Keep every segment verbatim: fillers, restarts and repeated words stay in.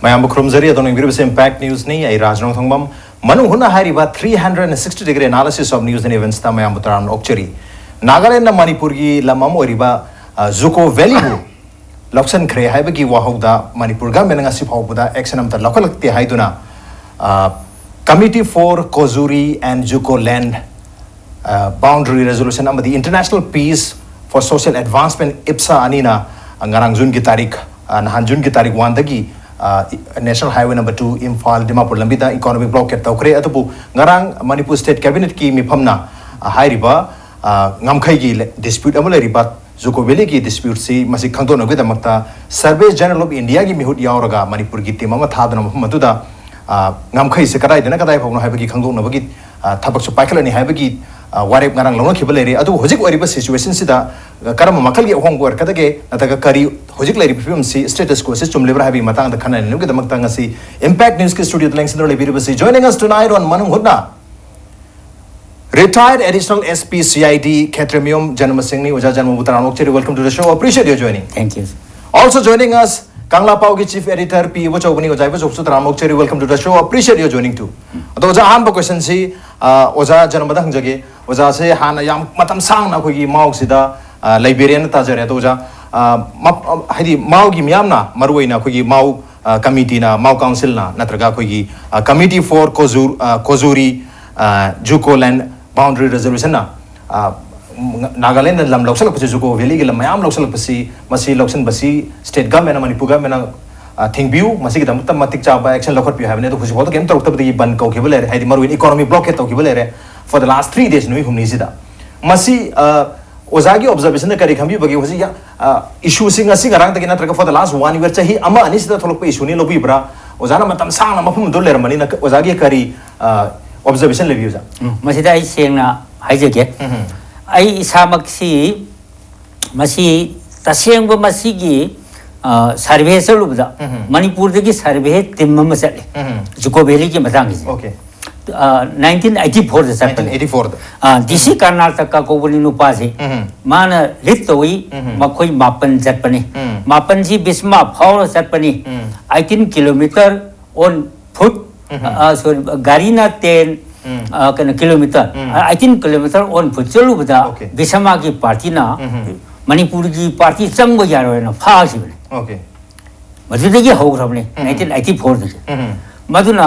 ꯃꯌꯥꯝꯕꯨ ꯈꯨꯔꯨꯝꯖꯔꯤ꯫ ꯑꯗꯣꯝꯅ ꯌꯦꯡꯕꯤꯔꯤꯕꯁꯤ Impact Newsꯅꯤ꯫ ꯑꯩ ꯔꯥꯖ ꯔꯣꯡꯊꯣꯡꯕꯝ꯫ ꯃꯅꯨꯡ ꯍꯨꯠꯅ ꯍꯥꯏꯔꯤꯕ three hundred sixty degree analysis of news and eventsꯇ ꯃꯌꯥꯝꯕꯨ ꯇꯔꯥꯝꯅ ꯑꯣꯛꯆꯔꯤ꯫ ꯅꯥꯒꯥꯂꯦꯟꯗꯅ ꯃꯅꯤꯄꯨꯔꯒꯤ ꯂꯝ ꯑꯃ ꯑꯣꯏꯔꯤꯕ, ꯑ, ꯖꯨꯀꯣ ꯚꯦꯂꯤꯕꯨ ꯂꯧꯁꯤꯟꯈ꯭ꯔꯦ ꯍꯥꯏꯕꯒꯤ ꯋꯥꯍꯧꯗ ꯃꯅꯤꯄꯨꯔ ꯒꯚꯔꯟꯃꯦꯟꯠꯅ ꯉꯁꯤ ꯐꯥꯎꯕꯗ action ꯑꯃꯠꯇ ꯂꯧꯈꯠꯂꯛꯇꯦ ꯍꯥꯏꯗꯨꯅ, ꯑ, Committee for Kozuri and Juko Land ꯑ, Boundary Resolution ꯑꯃꯗꯤ International Peace for Social Advancement, ꯏꯞꯁꯥ, ꯑꯅꯤꯅ, ꯑ, ꯉꯔꯥꯡ ꯖꯨꯟꯒꯤ ꯇꯥꯔꯤꯛ, ꯑ, ꯅꯍꯥꯟ ꯖꯨꯟꯒꯤ ꯇꯥꯔꯤꯛ ꯋꯥꯟꯗꯒꯤ, ꯑ, national highway number two Imphal Dimapur ꯂꯝꯕꯤꯗ ꯏꯀꯣꯅꯣꯃꯤꯛ ꯕ꯭ꯂꯣꯀꯦꯠ ꯇꯧꯈ꯭ꯔꯦ꯫ ꯑꯗꯨꯕꯨ ꯉꯔꯥꯡ ꯃꯅꯤꯄꯨꯔ ꯁ꯭ꯇꯦꯠ ꯀꯦꯕꯤꯅꯦꯠꯀꯤ ꯃꯤꯐꯝꯅ, ꯑ, ꯍꯥꯏꯔꯤꯕ, ꯑ, ꯉꯝꯈꯩꯒꯤ ꯂꯦ-, ꯗꯤꯁꯄ꯭ꯌꯨꯠ ꯑꯃ ꯂꯩꯔꯤꯕ ꯖꯨꯀꯣ ꯚꯦꯂꯤꯒꯤ ꯗꯤꯁꯄ꯭ꯌꯨꯠꯁꯤ ꯃꯁꯤ ꯈꯪꯗꯣꯛꯅꯕꯒꯤꯗꯃꯛꯇ ꯁꯔꯚꯦ ꯖꯦꯅꯔꯦꯜ ꯑꯣꯐ ꯏꯟꯗꯤꯌꯥꯒꯤ ꯃꯤꯍꯨꯠ ꯌꯥꯎꯔꯒ ꯃꯅꯤꯄꯨꯔꯒꯤ ꯇꯤꯝ ꯑꯃ ꯊꯥꯗꯨꯅ ꯃꯐꯝ ꯑꯗꯨꯗ, ꯑ, ꯉꯝꯈꯩꯁꯦ ꯀꯗꯥꯏꯗꯅ ꯀꯗꯥꯏ ꯐꯥꯎꯅꯣ ꯍꯥꯏꯕꯒꯤ ꯈꯪꯗꯣꯛꯅꯕꯒꯤ, ꯑ, ꯊꯕꯛꯁꯨ ꯄꯥꯏꯈꯠꯂꯅꯤ ꯍꯥꯏꯕꯒꯤ, ꯑ, ꯋꯥꯔꯦꯞ ꯉꯔꯥꯡ ꯂꯧꯅꯈꯤꯕ ꯂꯩꯔꯦ꯫ ꯑꯗꯨꯕꯨ ꯍꯧꯖꯤꯛ ꯑꯣꯏꯔꯤꯕ ꯁꯤꯆꯨꯋꯦꯁꯟꯁꯤꯗ, ꯑ, ꯀꯔꯝꯕ ꯃꯈꯜꯒꯤ ꯑꯍꯣꯡꯕ ꯑꯣꯏꯔꯛꯀꯗꯒꯦ, ꯅꯠꯇ꯭ꯔꯒ ꯀꯔꯤ ꯍꯧꯖꯤꯛ ꯂꯩꯔꯤꯕ ꯐꯤꯕꯝꯁꯤ, ꯁ꯭ꯇꯦꯇꯁ ꯀꯣꯁꯤ ꯆꯨꯝꯂꯤꯕ꯭ꯔꯥ ꯍꯥꯏꯕꯒꯤ ꯃꯇꯥꯡꯗ ꯈꯟꯅꯅꯕꯒꯤꯗꯃꯛꯇ ꯉꯁꯤ Impact Newsꯀꯤ ꯁ꯭ꯇꯨꯗꯤꯑꯣꯗ ꯂꯦꯡꯁꯤꯟꯗꯨꯅ ꯂꯩꯕꯤꯔꯤꯕꯁꯤ, joining us tonight on ꯃꯅꯨꯡ ꯍꯨꯠꯅ, retired additional S P C I D ꯈꯦꯇ꯭ꯔꯤꯃꯌꯨꯝ ꯖꯅꯃꯁꯤꯡꯅꯤ꯫ ꯑꯣꯖꯥ ꯖꯅꯃꯕꯨ ꯇꯔꯥꯝꯅ ꯑꯣꯛꯆꯔꯤ꯫ Welcome to the show. Appreciate your joining. Thank you. Also joining us, ꯀꯪꯂꯥꯄꯥꯎꯒꯤ chief editor ꯄꯤ ꯏꯕꯣꯆꯧꯕꯅꯤ꯫ ꯑꯣꯖꯥ ꯏꯕꯣꯆꯧꯕꯁꯨ ꯇꯔꯥꯝꯅ ꯑꯣꯛꯆꯔꯤ꯫ Welcome to the show. Appreciate your joining too. ꯑꯗꯣ ꯑꯣꯖꯥ, ꯑꯍꯥꯟꯕ questionꯁꯤ, ꯑ, ꯑꯣꯖꯥ ꯖꯅꯃꯗ ꯍꯪꯖꯒꯦ꯫ ꯑꯣꯖꯥꯁꯦ ꯍꯥꯟꯅ ꯌꯥꯝ ꯃꯇꯝ ꯁꯥꯡꯅ ꯑꯩꯈꯣꯏꯒꯤ ꯃꯥꯎꯁꯤꯗ, ꯑ, ꯂꯩꯕꯤꯔꯦꯅ ꯇꯥꯖꯔꯦ꯫ ꯑꯗꯣ ꯑꯣꯖꯥ, ꯑ, ꯃ-, ꯑ, ꯍꯥꯏꯗꯤ ꯃꯥꯎꯒꯤ ꯃꯤꯌꯥꯝꯅ, ꯃꯔꯨꯑꯣꯏꯅ ꯑꯩꯈꯣꯏꯒꯤ ꯃꯥꯎ, ꯑ, ꯀꯃꯤꯇꯤꯅ, ꯃꯥꯎ ꯀꯥꯎꯟꯁꯤꯜꯅ, ꯅꯠꯇ꯭ꯔꯒ ꯑꯩꯈꯣꯏꯒꯤ, ꯑ, Committee for Kozu-, ꯑ, Kozuri, ꯑ, Juko Land Boundary Resolutionꯅ, ꯑ, ꯅꯥꯒꯥꯂꯦꯟꯗ ꯂꯝ ꯂꯧꯁꯤꯜꯂꯛꯄꯁꯦ, ꯖꯨꯀꯣ ꯚꯦꯂꯤꯒꯤ ꯂꯝ ꯃꯌꯥꯝ ꯂꯧꯁꯤꯜꯂꯛꯄꯁꯤ, ꯃꯁꯤ ꯂꯧꯁꯤꯟꯕꯁꯤ ꯁ꯭ꯇꯦꯠ ꯒꯚꯔꯟꯃꯦꯟꯠꯅ, ꯃꯅꯤꯄꯨꯔ ꯒꯚꯔꯟꯃꯦꯟꯠꯅ, ꯑ, ꯊꯤꯡꯕꯤꯌꯨ, ꯃꯁꯤꯒꯤꯗꯃꯛꯇ ꯃꯇꯤꯛ ꯆꯥꯕ ꯑꯦꯛꯁꯟ ꯂꯧꯈꯠꯄꯤꯌꯨ ꯍꯥꯏꯕꯅꯤ꯫ ꯑꯗꯨ ꯍꯧꯖꯤꯛꯐꯥꯎꯗ ꯀꯔꯤꯝ ꯇꯧꯔꯛꯇꯕꯗꯒꯤ ꯕꯟ ꯀꯧꯈꯤꯕ ꯂꯩꯔꯦ, ꯍꯥꯏꯗꯤ ꯃꯔꯨꯑꯣꯏꯅ ꯏꯀꯣꯅꯣꯃꯤ ꯕ꯭ꯂꯣꯀꯦꯠ ꯇꯧꯈꯤꯕ ꯂꯩꯔꯦ for the last three days, ꯅꯨꯃꯤꯠ ꯍꯨꯝꯅꯤꯁꯤꯗ꯫ ꯃꯁꯤ, ꯑ, ꯑꯣꯖꯥꯒꯤ ꯑꯣꯕꯖꯔꯕꯦꯁꯟꯗ ꯀꯔꯤ ꯈꯟꯕꯤꯕꯒꯦ? ꯍꯧꯖꯤꯛ, ꯑ, ꯏꯁꯨꯁꯤ ꯉꯁꯤ ꯉꯔꯥꯡꯗꯒꯤ ꯅꯠꯇ꯭ꯔꯒ for the last one year, ꯆꯍꯤ ꯑꯃ ꯑꯅꯤꯁꯤꯗ ꯊꯣꯛꯂꯛꯄ ꯏꯁꯨꯅꯤ ꯂꯧꯕꯤꯕ꯭ꯔꯥ? ꯑꯣꯖꯥꯅ ꯃꯇꯝ ꯁꯥꯡꯅ ꯃꯐꯝ ꯑꯗꯨ ꯂꯩꯔꯝꯕꯅꯤꯅ, ꯑꯣꯖꯥꯒꯤ ꯀꯔꯤ, ꯑ, ꯑꯣꯕꯖꯔꯕꯦꯁꯟ ꯂꯩꯕꯤ, ꯑꯣꯖꯥ? ꯎꯝ, ꯃꯁꯤꯗ ꯑꯩ ꯁꯦꯡꯅ ꯍꯥꯏꯖꯒꯦ꯫ ꯎꯝ꯫ ꯑꯩ ꯏꯁꯥꯃꯛꯁꯤ ꯃꯁꯤ ꯇꯁꯦꯡꯕ ꯃꯁꯤꯒꯤ, ꯑ, ꯁꯔꯚꯦ ꯆꯠꯂꯨꯕꯗ ꯎꯝ꯫ ꯃꯅꯤꯄꯨꯔꯗꯒꯤ ꯁꯔꯚꯦ ꯇꯤꯝ ꯑꯃ ꯆꯠꯂꯤ꯫ ꯎꯝ꯫ ꯖꯨꯀꯣ ꯚꯦꯂꯤꯒꯤ ꯃꯇꯥꯡꯒꯤꯁꯦ꯫ ꯑꯣꯀꯦ꯫ ꯅꯥꯏꯟꯇꯤꯟ ꯑꯩꯠꯇꯤ ꯐꯣꯔꯗ ꯆꯠꯄꯅꯦ꯫ ꯅꯥꯏꯟꯇꯤꯟ ꯑꯩꯠꯇꯤ ꯐꯣꯔꯗ꯫ ꯗꯤ ꯁꯤ ꯀꯔꯅꯥꯇꯀ ꯀꯧꯕꯅꯤ ꯅꯨꯄꯥꯁꯤ꯫ ꯎꯝ꯫ ꯃꯥꯅ ꯂꯤꯗ ꯇꯧꯏ꯫ ꯎꯝ꯫ ꯃꯈꯣꯏ ꯃꯥꯄꯟ ꯆꯠꯄꯅꯤ꯫ ꯎꯝ꯫ ꯃꯥꯄꯟꯁꯤ ꯕꯤꯁꯃꯥ ꯐꯥꯎꯔ ꯆꯠꯄꯅꯤ꯫ ꯎꯝ꯫ ꯑꯩꯠꯇꯤꯟ ꯀꯤꯂꯣꯃꯤꯇꯔ ꯑꯣꯟ ꯐꯨꯠ꯫ ꯎꯝ꯫ ꯁꯣꯔꯤ, ꯒꯥꯔꯤꯅ ꯇꯦꯟ ꯎꯝ꯫ ꯀꯩꯅꯣ ꯀꯤꯂꯣꯃꯤꯇꯔ꯫ ꯎꯝ꯫ ꯑꯩꯠꯇꯤꯟ ꯀꯤꯂꯣꯃꯤꯇꯔ ꯑꯣꯟ ꯐꯨꯠ ꯆꯠꯂꯨꯕꯗ Okay. ꯕꯤꯁꯃꯥꯒꯤ ꯄꯥꯔꯇꯤꯅ ꯎꯝ꯫ ꯃꯅꯤꯄꯨꯔꯒꯤ ꯄꯥꯔꯇꯤ ꯆꯪꯕ ꯌꯥꯔꯣꯏꯅ ꯐꯥꯈꯤꯕꯅꯤ꯫ Okay. ꯃꯗꯨꯗꯒꯤ ꯍꯧꯈ꯭ꯔꯕꯅꯤ ꯎꯝ꯫ Nineteen eighty ꯐꯣꯔꯗꯒꯤ꯫ ꯎꯝ꯫ ꯃꯗꯨꯅ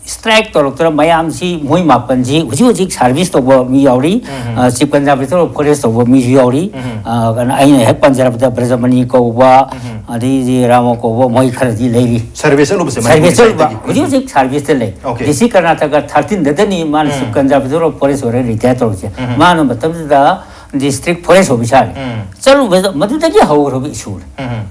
ꯁ꯭ꯇ꯭ꯔꯥꯏꯛ ꯇꯧꯔꯛꯇꯅ ꯃꯌꯥꯝꯁꯤ ꯃꯣꯏ ꯃꯥꯄꯟꯁꯤ ꯍꯧꯖꯤꯛ ꯍꯧꯖꯤꯛ ꯁꯥꯔꯚꯤꯁ ꯇꯧꯕ ꯃꯤ ꯌꯥꯎꯔꯤ꯫ ꯎꯝ꯫ ꯑ, ꯆꯤꯐ ꯀꯟꯖꯥꯔꯕꯦꯇꯔ ꯑꯣꯐ ꯐꯣꯔꯦꯁ ꯇꯧꯕ ꯃꯤꯁꯨ ꯌꯥꯎꯔꯤ꯫ ꯎꯝ꯫ ꯑ, ꯀꯩꯅꯣ, ꯑꯩꯅ ꯍꯦꯛ ꯄꯟꯖꯔꯕꯗ ꯕ꯭ꯔꯖꯃꯅꯤ ꯀꯧꯕ, ꯎꯝ꯫ ꯑꯗꯩꯗꯤ ꯔꯥꯃꯣ ꯀꯧꯕ, ꯃꯣꯏ ꯈꯔꯗꯤ ꯂꯩꯔꯤ꯫ ꯁꯔꯚꯤꯁ ꯆꯠꯂꯨꯕꯁꯦ ꯁꯔꯚꯤꯁ ꯃꯅꯤꯄꯨꯔꯒꯤ ꯆꯠꯂꯨꯕ ꯁꯥꯏꯠꯇꯒꯤ꯫ ꯍꯧꯖꯤꯛ ꯍꯧꯖꯤꯛ ꯁꯔꯚꯤꯁꯇ ꯂꯩ꯫ Okay. ꯗꯤ ꯁꯤ ꯀꯔꯅꯥꯇꯀ ꯊꯥꯔꯇꯤꯟꯗꯅꯤ ꯃꯥꯅ ꯎꯝ꯫ ꯆꯤꯐ ꯀꯟꯖꯥꯔꯕꯦꯇꯔ ꯑꯣꯐ ꯐꯣꯔꯦꯁ ꯑꯣꯏꯔꯒ ꯔꯤꯇꯥꯌꯔ ꯇꯧꯔꯤꯁꯦ꯫ ꯎꯝ꯫ ꯃꯥꯅ ꯃꯇꯝꯗꯨꯗ ꯗꯤꯁꯇ꯭ꯔꯤꯛ ꯐꯣꯔꯦꯁ ꯑꯣꯐꯤꯁꯥꯔꯅꯤ꯫ ꯎꯝ꯫ ꯆꯠꯂꯨꯕꯗ ꯃꯗꯨꯗꯒꯤ ꯍꯧꯈ꯭ꯔꯕ ꯏꯁꯨꯅꯤ꯫ ꯎꯝ꯫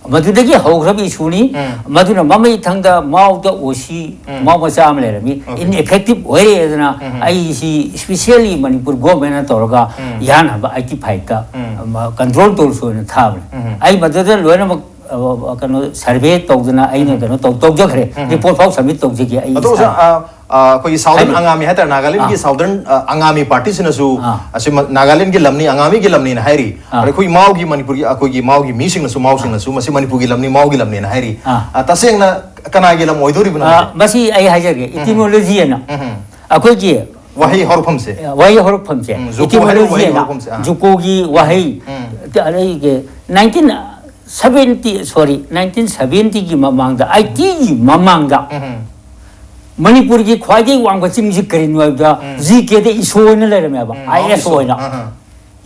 ꯃꯗꯨꯗꯒꯤ ꯍꯧꯈ꯭ꯔꯕ ꯏꯁꯨꯅꯤ꯫ ꯎꯝ꯫ ꯃꯗꯨꯅ ꯃꯃꯩ ꯊꯪꯗ ꯃꯥꯎꯗ ꯑꯣ ꯁꯤ, ꯎꯝ꯫ ꯃꯥꯎ ꯃꯆꯥ ꯑꯃ ꯂꯩꯔꯝꯃꯤ꯫ Okay. ꯏꯟ ꯏꯐꯦꯛꯇꯤꯞ ꯑꯣꯏꯔꯦꯗꯅ ꯎꯝ꯫ ꯑꯩꯁꯤ ꯏꯁꯄꯤꯁꯤꯌꯦꯜꯂꯤ ꯃꯅꯤꯄꯨꯔ ꯒꯣꯔꯃꯦꯟꯅ ꯇꯧꯔꯒ ꯎꯝ꯫ ꯌꯥꯅꯕ ꯑꯩꯠꯇꯤ ꯐꯥꯏꯚꯇ ꯎꯝ꯫ ꯀꯟꯇ꯭ꯔꯣꯜ ꯇꯧꯔꯁꯨꯅ ꯊꯥꯕꯅꯤ꯫ ꯎꯝ꯫ ꯑꯩ ꯃꯗꯨꯗ ꯂꯣꯏꯅꯃꯛ ꯑ, ꯀꯩꯅꯣ ꯁꯔꯚꯦ ꯇꯧꯗꯅ ꯑꯩꯅ ꯀꯩꯅꯣ ꯇꯧ-, ꯇꯧꯖꯈ꯭ꯔꯦ꯫ ꯎꯝ꯫ ꯔꯤꯄꯣꯔꯠ ꯐꯥꯎ ꯁꯕꯃꯤꯠ ꯇꯧꯖꯈꯤ ꯑꯩ ꯑꯗꯣ ꯑꯣꯖꯥ, ꯏꯁꯥꯅ꯫ ꯑ, ꯑ, ꯑꯩꯈꯣꯏꯒꯤ ꯁꯥꯎꯗꯔꯟ ꯍꯥꯏꯕꯤꯌꯨ꯫ ꯑꯉꯥꯃꯤ ꯍꯥꯏꯇꯥꯔꯦ, ꯅꯥꯒꯥꯂꯦꯟꯒꯤ ꯑꯥ꯫ ꯁꯥꯎꯗꯔꯟ, ꯑ, ꯑꯉꯥꯃꯤ ꯄꯥꯔꯇꯤꯁꯤꯅꯁꯨ ꯑꯥ꯫ ꯑꯁꯤ ꯃ-, ꯅꯥꯒꯥꯂꯦꯟꯒꯤ ꯂꯝꯅꯤ, ꯑꯉꯥꯃꯤꯒꯤ ꯂꯝꯅꯤꯅ ꯍꯥꯏꯔꯤ꯫ ꯑꯥ꯫ ꯑꯗ ꯑꯩꯈꯣꯏ ꯃꯥꯎꯒꯤ ꯃꯅꯤꯄꯨꯔꯒꯤ, ꯑꯩꯈꯣꯏꯒꯤ ꯃꯥꯎꯒꯤ ꯃꯤꯁꯤꯡꯅꯁꯨ, ꯃꯥꯎꯁꯤꯡꯅꯁꯨ ꯃꯁꯤ ꯃꯅꯤꯄꯨꯔꯒꯤ ꯂꯝꯅꯤ, ꯃꯥꯎꯒꯤ ꯂꯝꯅꯤꯅ ꯍꯥꯏꯔꯤ꯫ ꯑꯥ꯫ ꯑ, ꯇꯁꯦꯡꯅ ꯀꯅꯥꯒꯤ ꯂꯝ ꯑꯣꯏꯗꯣꯔꯤꯕꯅꯣ ꯑ, ꯍꯥꯏꯁꯦ? ꯃꯁꯤ ꯑꯩ ꯍꯥꯏꯖꯒꯦ, ꯏꯇꯤꯃꯣꯂꯣꯖꯤ ꯍꯥꯏꯅ ꯎꯝ꯫ ꯑꯩꯈꯣꯏꯒꯤ ꯋꯥꯍꯩ ꯍꯧꯔꯛꯐꯝꯁꯦ꯫ ꯋꯥꯍꯩ ꯍꯧꯔꯛꯐꯝꯁꯦ, ꯎꯝ, ꯖꯨꯀꯣ ꯍꯥꯏꯔꯤꯕ ꯋꯥꯍꯩ ꯏꯇꯤꯃꯣꯂꯣꯖꯤꯅ ꯍꯧꯔꯛꯐꯝꯁꯦ, ꯑꯥ꯫ ꯖꯨꯀꯣꯒꯤ ꯋꯥꯍꯩ, ꯎꯝ꯫ ꯑꯗꯒꯤ ꯅꯥꯏꯟꯇꯤꯟ ꯁꯕꯦꯟꯇꯤ, ꯁꯣꯔꯤ, ꯅꯥꯏꯟꯇꯤꯟ ꯁꯕꯦꯟꯇꯤꯒꯤ ꯃꯃꯥꯡꯗ, ꯑꯥꯏꯇꯤꯒꯤ ꯃꯃꯥꯡꯗ ꯎꯝ꯫ ꯃꯅꯤꯄꯨꯔꯒꯤ ꯈ꯭ꯋꯥꯏꯗꯒꯤ ꯋꯥꯡꯕ ꯆꯤꯡꯁꯤ ꯀꯔꯤꯅꯣ ꯍꯥꯏꯕꯗ ꯎꯝ꯫ ꯖꯤ ꯀꯦꯗ ꯏꯁꯣ ꯑꯣꯏꯅ ꯂꯩꯔꯝꯃꯦꯕ, ꯎꯝ, ꯑꯥꯏ ꯑꯦꯁ ꯏꯁꯣ꯫ ꯑꯣꯏꯅ꯫ ꯑꯥ, ꯑꯥ꯫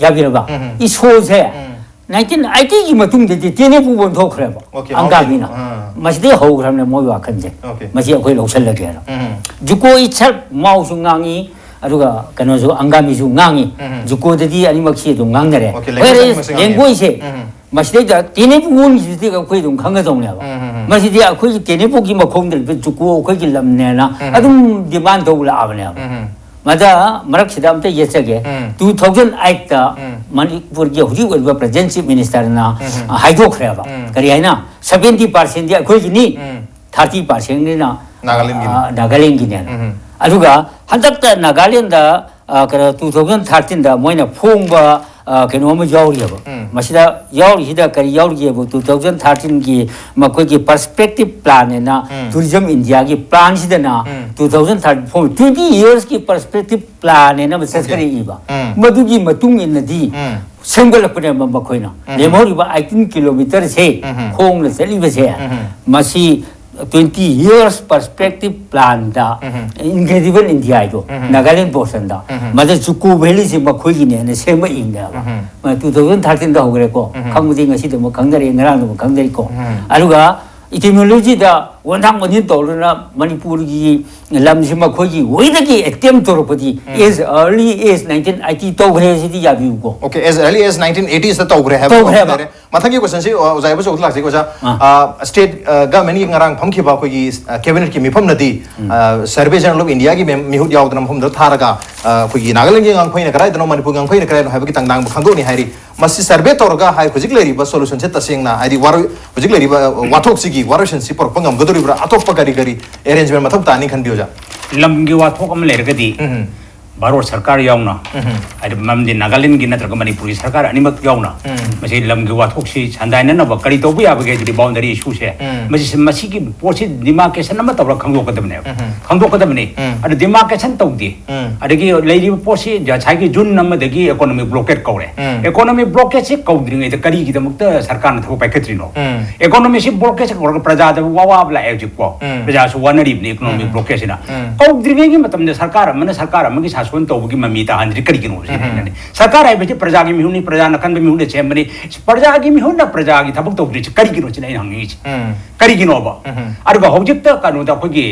ꯌꯥꯕꯤꯔꯕ? ꯎꯝ꯫ ꯏꯁꯣꯁꯦ ꯎꯝ꯫ ꯅꯥꯏꯟꯇꯤꯟ ꯑꯥꯏꯇꯤꯒꯤ ꯃꯇꯨꯡꯗꯗꯤ ꯇꯦꯅꯦꯄꯨ ꯑꯣꯟꯊꯣꯛꯈ꯭ꯔꯦꯕ, Okay, ꯑꯪꯒꯥꯃꯤꯅ꯫ okay. ꯑꯥ꯫ ꯃꯁꯤꯗꯩ ꯍꯧꯈ꯭ꯔꯕꯅꯦ ꯃꯣꯏ ꯋꯥꯈꯜꯁꯦ꯫ Okay. ꯃꯁꯤ ꯑꯩꯈꯣꯏ ꯂꯧꯁꯜꯂꯒꯦꯅ꯫ ꯎꯝ꯫ ꯖꯨꯀꯣ ꯏꯠꯁꯦꯜꯐ ꯃꯥꯎꯁꯨ ꯉꯥꯡꯉꯤ, ꯑꯗꯨꯒ ꯀꯩꯅꯣꯁꯨ, ꯑꯪꯒꯥꯃꯤꯁꯨ ꯉꯥꯡꯉꯤ꯫ ꯎꯝ꯫ ꯖꯨꯀꯣꯗꯗꯤ ꯑꯅꯤꯃꯛꯁꯤ ꯑꯗꯨꯝ ꯉꯥꯡꯅꯔꯦ꯫ Okay, Whereas language ꯑꯅꯤꯃꯛꯁꯦ ꯉꯥꯡꯅꯔꯦ꯫ languageꯁꯦ ꯎꯝ꯫ ꯃꯁꯤꯗꯩꯗ ꯇꯦꯅꯦꯄꯨ ꯑꯣꯟꯈꯤꯕꯗꯨꯗꯤ ꯑꯩꯈꯣꯏ ꯑꯗꯨꯝ ꯈꯪꯒꯗꯧꯅꯦꯕ꯫ ꯎꯝ, ꯎꯝ, ꯎꯝ꯫ ꯃꯁꯤꯗꯤ ꯑꯩꯈꯣꯏꯒꯤ ꯇꯦꯅꯦꯄꯨꯒꯤ ꯃꯈꯣꯡꯗ ꯂꯩꯕ ꯖꯨꯀꯣ ꯑꯩꯈꯣꯏꯒꯤ ꯂꯝꯅꯦꯅ ꯎꯝ꯫ ꯑꯗꯨꯝ ꯗꯤꯃꯥꯟ ꯇꯧ ꯂꯥꯛꯑꯕꯅꯦꯕ꯫ ꯎꯝ꯫ ꯃꯗ ꯃꯔꯛꯁꯤꯗ ꯑꯝꯇ ꯌꯦꯠꯆꯒꯦ꯫ ꯎꯝ꯫ ꯇꯨ ꯊꯥꯎꯖꯟ ꯑꯩꯠꯇ ꯎꯝ꯫ ꯃꯅꯤꯄꯨꯔꯒꯤ ꯍꯧꯖꯤꯛ ꯑꯣꯏꯔꯤꯕ ꯄ꯭ꯔꯖꯦꯟ ꯆꯤꯐ ꯃꯤꯅꯤꯁꯇꯔꯅ ꯎꯝ꯫ ꯍꯥꯏꯗꯣꯛꯈ꯭ꯔꯦꯕ꯫ ꯎꯝ꯫ ꯀꯔꯤ ꯍꯥꯏꯅ? ꯁꯕꯦꯟꯇꯤ ꯄꯥꯔꯁꯦꯟꯗꯤ ꯑꯩꯈꯣꯏꯒꯤꯅꯤ, ꯎꯝ꯫ ꯊꯥꯔꯇꯤ ꯄꯥꯔꯁꯦꯟꯅꯤꯅ ꯅꯥꯒꯥꯂꯦꯟꯒꯤꯅꯤ꯫ ꯑ, ꯅꯥꯒꯥꯂꯦꯟꯒꯤꯅꯦꯅ꯫ ꯎꯝ꯫ ꯑꯗꯨꯒ ꯍꯟꯗꯛꯇ ꯅꯥꯒꯥꯂꯦꯟꯗ, ꯑ, ꯀꯩꯅꯣ, two thousand thirteenꯗ ꯃꯣꯏꯅ ꯐꯣꯡꯕ, ꯑ, ꯀꯩꯅꯣ ꯑꯃ ꯌꯥꯎꯔꯤꯑꯕ꯫ ꯎꯝ꯫ ꯃꯁꯤꯗ ꯌꯥꯎꯔꯤꯁꯤꯗ ꯀꯔꯤ ꯌꯥꯎꯔꯤꯒꯦꯕꯨ, two thousand thirteenꯒꯤ ꯃꯈꯣꯏꯒꯤ perspective plan ꯍꯥꯏꯅ ꯎꯝ꯫ Tourism Indiaꯒꯤ planꯁꯤꯗꯅ ꯎꯝ꯫ two thousand thirteen ꯐꯣꯡ, twenty yearsꯀꯤ perspective plan ꯍꯥꯏꯅ ꯑꯃ Okay. ꯆꯠꯊꯔꯛꯏꯕ꯫ ꯎꯝ꯫ ꯃꯗꯨꯒꯤ ꯃꯇꯨꯡ ꯏꯟꯅꯗꯤ ꯎꯝ꯫ ꯁꯦꯝꯒꯠꯂꯛꯄꯅꯦꯕ ꯃꯈꯣꯏꯅ꯫ ꯎꯝ꯫ ꯂꯦꯝꯍꯧꯔꯤꯕ eighteen kilometreꯁꯦ ꯎꯝ꯫ ꯈꯣꯡꯅ ꯆꯠꯂꯤꯕꯁꯦ, ꯎꯝ꯫ ꯃꯁꯤ twenty years perspective planꯗ ꯎꯝ꯫ Incredible India ꯍꯥꯏꯗꯣ, ꯎꯝ꯫ ꯅꯥꯒꯥꯂꯦꯟ portionꯗ, ꯎꯝ꯫ ꯃꯗ ꯖꯨꯀꯣ ꯚꯦꯂꯤꯁꯦ ꯃꯈꯣꯏꯒꯤꯅꯦꯅ ꯁꯦꯝꯃꯛꯏꯅꯦꯕ꯫ ꯎꯝ꯫ ꯃ-, two thousand thirteenꯗ ꯍꯧꯈ꯭ꯔꯦꯀꯣ꯫ ꯎꯝ꯫ ꯈꯪꯕꯗꯤ ꯉꯁꯤꯗꯃꯛ ꯈꯪꯅꯔꯛꯑꯦ, ꯉꯔꯥꯡꯗꯃꯛ ꯈꯪꯅꯔꯤꯀꯣ꯫ ꯎꯝ꯫ ꯑꯗꯨꯒ etymologyꯗ ꯑꯣꯟꯊꯥꯡ ꯑꯣꯟꯊꯤꯟ ꯇꯧꯗꯨꯅ ꯃꯅꯤꯄꯨꯔꯒꯤ ꯂꯝꯁꯤ ꯃꯈꯣꯏꯒꯤ ꯋꯦꯗꯒꯤ attempt ꯇꯧꯔꯛꯄꯗꯤ, ꯎꯝ꯫ as early as nineteen eighty ꯇꯧꯈ꯭ꯔꯦ, ꯁꯤꯗꯤ ꯌꯥꯕꯤꯌꯨꯀꯣ꯫ Okay, as early as nineteen eightiesꯇ ꯇꯧꯈ꯭ꯔꯦ ꯍꯥꯏꯕ ꯇꯧꯈ꯭ꯔꯦ ꯑꯃ ꯍꯥꯏꯕ꯫ ꯂꯩꯔꯦ꯫ ꯃꯊꯪꯒꯤ questionꯁꯤ, ꯑ, ꯑꯣꯖꯥ ꯏꯕꯣꯆꯧꯗ ꯂꯥꯛꯆꯒꯦ, ꯑꯣꯖꯥ꯫ ꯑꯥ꯫ ꯑ, state, ꯑ, governmentꯀꯤ ꯉꯔꯥꯡ ꯐꯝꯈꯤꯕ ꯑꯩꯈꯣꯏꯒꯤ, ꯑ, cabinetꯀꯤ ꯃꯤꯐꯝꯅꯗꯤ, ꯑ, Survey Journal of Indiaꯒꯤ ꯃꯦꯝ-, ꯃꯤꯍꯨꯠ ꯌꯥꯎꯗꯅ ꯃꯐꯝꯗꯨꯗ ꯊꯥꯔꯒ, ꯑ, ꯑꯩꯈꯣꯏꯒꯤ ꯅꯥꯒꯥꯂꯦꯟꯒꯤ ꯉꯥꯡꯐꯩꯅ ꯀꯗꯥꯏꯗꯅꯣ, ꯃꯅꯤꯄꯨꯔꯒꯤ ꯉꯥꯡꯐꯩꯅ ꯀꯗꯥꯏꯗꯅꯣ ꯍꯥꯏꯕꯒꯤ ꯇꯪꯗꯥꯡꯕ ꯈꯪꯗꯣꯛꯅꯤ ꯍꯥꯏꯔꯤ꯫ ꯃꯁꯤ survey ꯇꯧꯔꯒ ꯍꯥꯏ, ꯍꯧꯖꯤꯛ ꯂꯩꯔꯤꯕ solutionꯁꯦ ꯇꯁꯦꯡꯅ, ꯍꯥꯏꯗꯤ ꯋꯥꯔꯣꯏ-, ꯍꯧꯖꯤꯛ ꯂꯩꯔꯤꯕ, ꯑ, ꯋꯥꯊꯣꯛꯁꯤꯒꯤ ꯋꯥꯔꯣꯏꯁꯤꯟꯁꯤ ꯄꯨꯔꯛꯄ ꯉꯝꯒꯗꯧꯔꯤꯕ꯭ꯔꯥ? ꯑꯇꯣꯞꯄ ꯀꯔꯤ ꯀꯔꯤ arrangement ꯃꯊꯧ ꯇꯥꯅꯤ ꯈꯟꯕꯤ, ꯑꯣꯖꯥ? ꯂꯝꯒꯤ ꯋꯥꯊꯣꯛ ꯑꯃ ꯂꯩꯔꯒꯗꯤ ꯎꯝ꯫ ꯚꯥꯔꯠ ꯁꯔꯀꯥꯔ ꯌꯥꯎꯅ, ꯎꯝ꯫ ꯍꯥꯏꯗꯤ ꯃꯔꯝꯗꯤ ꯅꯥꯒꯥꯂꯦꯟꯒꯤ ꯅꯠꯇ꯭ꯔꯒ ꯃꯅꯤꯄꯨꯔꯒꯤ ꯁꯔꯀꯥꯔ ꯑꯅꯤꯃꯛ ꯌꯥꯎꯅ, ꯎꯝ꯫ ꯃꯁꯤ ꯂꯝꯒꯤ ꯋꯥꯊꯣꯛꯁꯤ ꯁꯥꯟꯗꯥꯏꯅꯅꯕ ꯀꯔꯤ ꯇꯧꯕ ꯌꯥꯕꯒꯦ ꯍꯥꯏꯗꯤ boundary issueꯁꯦ, ꯎꯝ꯫ ꯃꯁꯤ, ꯃꯁꯤꯒꯤ ꯄꯣꯠꯁꯤ demarcation ꯑꯃ ꯇꯧꯔꯒ ꯈꯪꯗꯣꯛꯀꯗꯕꯅꯦꯕ꯫ ꯎꯝ꯫ ꯈꯪꯗꯣꯛꯀꯗꯕꯅꯤ꯫ ꯎꯝ꯫ ꯑꯗꯨ demarcation ꯇꯧꯗꯦ꯫ ꯎꯝ꯫ ꯑꯗꯒꯤ ꯂꯩꯔꯤꯕ ꯄꯣꯠꯁꯤ ꯉꯁꯥꯏꯒꯤ ꯖꯨꯟ ꯑꯃꯗꯒꯤ economic blockade ꯀꯧꯔꯦ꯫ ꯎꯝ꯫ Economic blockadeꯁꯤ ꯀꯧꯗ꯭ꯔꯤꯉꯩꯗ ꯀꯔꯤꯒꯤꯗꯃꯛꯇ ꯁꯔꯀꯥꯔꯅ ꯊꯕꯛ ꯄꯥꯏꯈꯠꯇ꯭ꯔꯤꯅꯣ? ꯎꯝ꯫ Economyꯁꯤ blockadeꯁꯤ ꯀꯧꯔꯒ ꯄ꯭ꯔꯖꯥꯗ ꯑꯋꯥꯕ ꯂꯥꯛꯑꯦ ꯍꯧꯖꯤꯛꯀꯣ꯫ ꯎꯝ꯫ ꯄ꯭ꯔꯖꯥꯁꯨ ꯋꯥꯅꯔꯤꯕꯅꯤ economic ꯎꯝ꯫ blockadeꯁꯤꯅ꯫ ꯎꯝ꯫ ꯀꯧꯗ꯭ꯔꯤꯉꯩꯒꯤ ꯃꯇꯝꯗ ꯁꯔꯀꯥꯔ ꯑꯃꯅ ꯁꯔꯀꯥꯔ ꯑꯃꯒꯤ ꯁꯥꯁꯣꯟ ꯇꯧꯕꯒꯤ ꯃꯃꯤ ꯇꯥꯍꯟꯗ꯭ꯔꯤ ꯀꯔꯤꯒꯤꯅꯣ ꯁꯤꯅ ꯎꯝ꯫ ꯑꯩꯅꯅꯦ꯫ ꯁꯔꯀꯥꯔ ꯍꯥꯏꯕꯁꯤ ꯄ꯭ꯔꯖꯥꯒꯤ ꯃꯤꯍꯨꯠꯅꯤ, ꯄ꯭ꯔꯖꯥꯅ ꯈꯟꯕ ꯃꯤꯍꯨꯠꯅ ꯁꯦꯝꯕꯅꯤ꯫ ꯄ꯭ꯔꯖꯥꯒꯤ ꯃꯤꯍꯨꯠꯅ ꯄ꯭ꯔꯖꯥꯒꯤ ꯊꯕꯛ ꯇꯧꯗ꯭ꯔꯤꯁꯤ ꯀꯔꯤꯒꯤꯅꯣ ꯁꯤꯅ ꯑꯩꯅ ꯍꯪꯅꯤꯡꯉꯤꯁꯤ꯫ ꯎꯝ꯫ ꯀꯔꯤꯒꯤꯅꯣꯕ? ꯎꯝ꯫ ꯑꯗꯨꯒ ꯍꯧꯖꯤꯛꯇ ꯀꯩꯅꯣꯗ ꯑꯩꯈꯣꯏꯒꯤ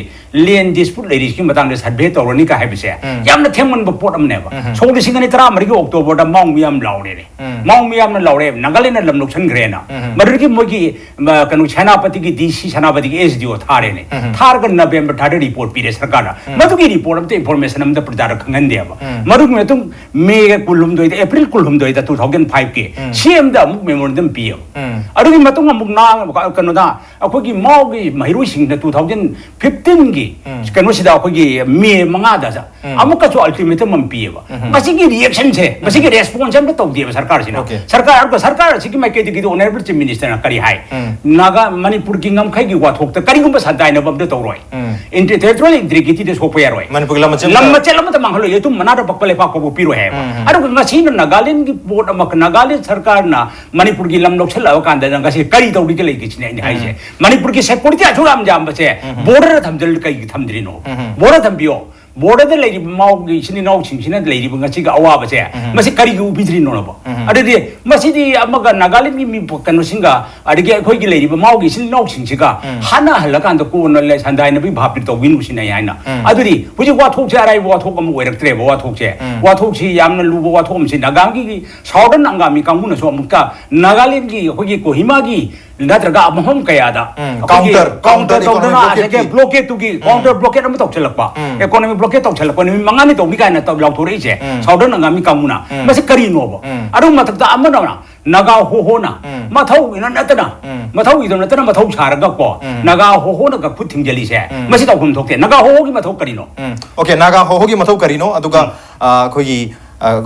land dispute ꯂꯩꯔꯤꯁꯤꯒꯤ ꯃꯇꯥꯡꯗ survey ꯇꯧꯔꯅꯤ ꯀ ꯍꯥꯏꯕꯁꯦ ꯎꯝ꯫ ꯌꯥꯝꯅ ꯊꯦꯡꯃꯟꯕ ꯄꯣꯠ ꯑꯃꯅꯦꯕ꯫ ꯎꯝ꯫ ꯁꯣꯛ ꯂꯤꯁꯤꯡ ꯑꯅꯤ ꯇꯔꯥꯃꯔꯤꯒꯤ Octoberꯗ ꯃꯥꯎ ꯃꯤꯌꯥꯝ ꯂꯥꯎꯔꯦꯅꯦ꯫ ꯎꯝ꯫ ꯃꯥꯎ ꯃꯤꯌꯥꯝꯅ ꯂꯥꯎꯔꯦ, ꯅꯥꯒꯥꯂꯦꯟꯗꯅ ꯂꯝ ꯂꯧꯁꯤꯟꯈ꯭ꯔꯦꯅ꯫ ꯎꯝ꯫ ꯃꯗꯨꯗꯒꯤ ꯃꯣꯏꯒꯤ, ꯃ, ꯀꯩꯅꯣ, ꯁꯦꯅꯥꯄꯇꯤꯒꯤ DC, ꯁꯦꯅꯥꯄꯇꯤꯒꯤ SDO ꯊꯥꯔꯦꯅꯦ꯫ ꯎꯝ꯫ ꯊꯥꯔꯒ November third report ꯄꯤꯔꯦ ꯁꯔꯀꯥꯔꯅ꯫ ꯎꯝ꯫ ꯃꯗꯨꯒꯤ report ꯑꯝꯇ information ꯑꯝꯇ ꯄ꯭ꯔꯖꯥꯗ ꯈꯪꯍꯟ ꯗꯦꯕ꯫ ꯎꯝ꯫ ꯃꯗꯨꯒꯤ ꯃꯇꯨꯡ ꯃꯦ ꯀꯨꯟꯍꯨꯝꯗꯣꯏꯗ, ꯑꯦꯄ꯭ꯔꯤꯜ ꯀꯨꯟꯍꯨꯝꯗꯣꯏꯗ, two thousand five ꯀꯤ ꯎꯝ꯫ ꯁꯤ ꯑꯦꯝꯗ ꯑꯃꯨꯛ memorandum ꯄꯤꯌꯦꯕ꯫ ꯎꯝ꯫ ꯑꯗꯨꯒꯤ ꯃꯇꯨꯡ ꯑꯃꯨꯛ ꯅꯥ-, ꯀꯩꯅꯣꯗ ꯑꯩꯈꯣꯏꯒꯤ ꯃꯥꯎꯒꯤ ꯃꯍꯩꯔꯣꯏꯁꯤꯡꯅ two thousand fifteen ꯒꯤ ꯎꯝ꯫ ꯀꯩꯅꯣꯁꯤꯗ ꯑꯩꯈꯣꯏꯒꯤ ꯃꯦ ꯃꯉꯥꯗ ꯎꯝ꯫ ꯑꯃꯨꯛꯀꯁꯨ ultimatum ꯑꯃ ꯄꯤꯌꯦꯕ꯫ ꯎꯝ꯫ ꯃꯁꯤꯒꯤ reaction ꯁꯦ, ꯎꯝ꯫ ꯃꯁꯤꯒꯤ response ꯑꯃꯇ ꯇꯧꯗꯦꯕ ꯁꯔꯀꯥꯔꯁꯤꯅ꯫ Okay꯫ ꯁꯔꯀꯥꯔ, ꯑꯗꯨꯒ ꯁꯔꯀꯥꯔ ꯑꯁꯤꯒꯤ ꯃꯥꯏꯀꯩꯗꯒꯤꯗꯤ Honourable Chief Minister ꯅ ꯀꯔꯤ ꯍꯥꯏ? ꯎꯝ꯫ ꯅꯥꯒꯥ, ꯃꯅꯤꯄꯨꯔꯒꯤ ꯉꯝꯈꯩꯒꯤ ꯋꯥꯊꯣꯛꯇ ꯀꯔꯤꯒꯨꯝꯕ ꯁꯟꯗꯥꯏꯅꯕ ꯑꯝꯇ ꯇꯧꯔꯣꯏ꯫ ꯎꯝ꯫ Inter-, territorial integrity ꯗ ꯁꯣꯛꯄ ꯌꯥꯔꯣꯏ꯫ ꯃꯅꯤꯄꯨꯔꯒꯤ ꯂꯝ ꯃꯆꯦꯠ ꯂꯝ ꯑꯃꯇ ꯃꯆꯦꯠ ꯑꯃꯇ ꯃꯥꯡꯍꯜꯂꯣꯏ, ꯌꯦꯇꯨꯝ ꯃꯅꯥꯗ ꯄꯛꯄ ꯂꯩꯄꯥꯛ ꯐꯥꯎꯕ ꯄꯤꯔꯣꯏ ꯍꯥꯏꯕ꯫ ꯎꯝ, ꯎꯝ꯫ ꯑꯗꯨꯒ ꯉꯁꯤꯅ ꯅꯥꯒꯥꯂꯦꯟꯒꯤ ꯄꯣꯠ ꯑꯃ, ꯅꯥꯒꯥꯂꯦꯟ ꯁꯔꯀꯥꯔꯅ ꯃꯅꯤꯄꯨꯔꯒꯤ ꯂꯝ ꯂꯧꯁꯤꯜꯂꯛꯑ ꯀꯥꯟꯗ ꯉꯁꯤ ꯀꯔꯤ ꯇꯧꯔꯤꯒꯦ ꯂꯩꯒꯦ ꯁꯤꯅꯦ ꯑꯩꯅ ꯎꯝ꯫ ꯍꯥꯏꯁꯦ꯫ ꯃꯅꯤꯄꯨꯔꯒꯤ security ꯑꯁꯨꯛ ꯌꯥꯝ ꯌꯥꯝꯕꯁꯦ ꯎꯝ, ꯎꯝ꯫ Border ꯗ ꯊꯝꯖꯤꯜ-, ꯀꯩꯒꯤ ꯊꯝꯗ꯭ꯔꯤꯅꯣ? ꯎꯝ, ꯎꯝ꯫ Border ꯊꯝꯕꯤꯌꯣ꯫ Border ꯗ ꯂꯩꯔꯤꯕ ꯃꯥꯎꯒꯤ ꯏꯆꯤꯟ ꯏꯅꯥꯎꯁꯤꯡꯁꯤꯅ ꯂꯩꯔꯤꯕ ꯉꯁꯤꯒꯤ ꯑꯋꯥꯕꯁꯦ ꯎꯝ꯫ ꯃꯁꯤ ꯀꯔꯤꯒꯤ ꯎꯕꯤꯗ꯭ꯔꯤꯅꯣꯕ? ꯎꯝ꯫ ꯑꯗꯨꯗꯤ ꯃꯁꯤꯗꯤ ꯑꯃꯒ ꯅꯥꯒꯥꯂꯦꯟꯒꯤ ꯃꯤ ꯀꯩꯅꯣꯁꯤꯡꯒ ꯑꯗꯒꯤ ꯑꯩꯈꯣꯏꯒꯤ ꯂꯩꯔꯤꯕ ꯃꯥꯎꯒꯤ ꯏꯆꯤꯟ ꯏꯅꯥꯎꯁꯤꯡꯁꯤꯒ ꯎꯝ꯫ ꯍꯥꯟꯅ ꯍꯜꯂꯀꯥꯟꯗ ꯀꯣꯟꯅ ꯂꯩ-, ꯁꯟꯗꯥꯏꯅꯕꯤ ꯚꯥꯞꯇꯤ ꯇꯧꯕꯤꯅꯨ ꯁꯤꯅꯦ ꯑꯩ ꯍꯥꯏꯅ꯫ ꯎꯝ꯫ ꯑꯗꯨꯗꯤ ꯍꯧꯖꯤꯛ ꯋꯥꯊꯣꯛꯁꯦ ꯑꯔꯥꯏꯕ ꯋꯥꯊꯣꯛ ꯑꯃ ꯑꯣꯏꯔꯛꯇ꯭ꯔꯦꯕ ꯋꯥꯊꯣꯛꯁꯦ꯫ ꯎꯝ꯫ ꯋꯥꯊꯣꯛꯁꯤ ꯌꯥꯝꯅ ꯂꯨꯕ ꯋꯥꯊꯣꯛ ꯑꯃꯁꯤ ꯅꯥꯒꯥꯒꯤ Southern ꯑꯪꯒꯥꯃꯤ ꯀꯥꯡꯕꯨꯅꯁꯨ ꯑꯃꯨꯛꯀ ꯅꯥꯒꯥꯂꯦꯟꯒꯤ ꯑꯩꯈꯣꯏꯒꯤ ꯀꯣꯍꯤꯃꯥꯒꯤ ꯅꯠꯇ꯭ꯔꯒ ꯃꯐꯝ ꯀꯌꯥꯗ ꯎꯝ, ꯑꯩꯈꯣꯏꯒꯤ counter, counter counter ꯇꯧꯗꯅ ꯇꯧꯗꯅ ꯑꯗꯒꯤ blockade blockade ꯇꯨꯒꯤ ꯎꯝ꯫ Counter blockade ꯑꯃ ꯇꯧꯁꯤꯜꯂꯛꯄ, ꯎꯝ꯫ Economic blockade ꯇꯧꯁꯤꯜꯂꯛꯄ, ꯅꯨꯃꯤꯠ ꯃꯉꯥꯅꯤ ꯇꯧꯅꯤ ꯀꯥꯏꯅ ꯇꯧ-, ꯂꯥꯎꯊꯣꯔꯛꯏꯁꯦ ꯎꯝ꯫ Southern ꯑꯪꯒꯥꯃꯤ ꯀꯥꯡꯕꯨꯅ꯫ ꯎꯝ꯫ ꯃꯁꯤ ꯀꯔꯤꯅꯣꯕ? ꯎꯝ꯫ ꯑꯗꯨ ꯃꯊꯛꯇ ꯑꯃꯅ ꯅꯥꯒꯥ ꯍꯣꯍꯣꯅ ꯎꯝ꯫ ꯃꯊꯧ ꯏꯅ ꯅꯠꯇꯅ, ꯎꯝ꯫ ꯃꯊꯧ ꯏꯗ ꯅꯠꯇꯅ ꯃꯊꯧ ꯁꯥꯔꯒꯀꯣ, ꯎꯝ꯫ ꯅꯥꯒꯥ ꯍꯣꯍꯣꯅꯒ ꯈꯨꯠ ꯊꯤꯡꯖꯤꯜꯂꯤꯁꯦ, ꯎꯝ꯫ ꯃꯁꯤ ꯇꯧꯐꯝ ꯊꯣꯛꯇꯦ꯫ ꯅꯥꯒꯥ ꯍꯣꯍꯣꯒꯤ ꯃꯊꯧ ꯀꯔꯤꯅꯣ? ꯎꯝ꯫ Okay, ꯅꯥꯒꯥ ꯍꯣꯍꯣꯒꯤ ꯃꯊꯧ ꯀꯔꯤꯅꯣ? ꯑꯗꯨꯒ, ꯎꯝ꯫ ꯑ, ꯑꯩꯈꯣꯏꯒꯤ, ꯑ,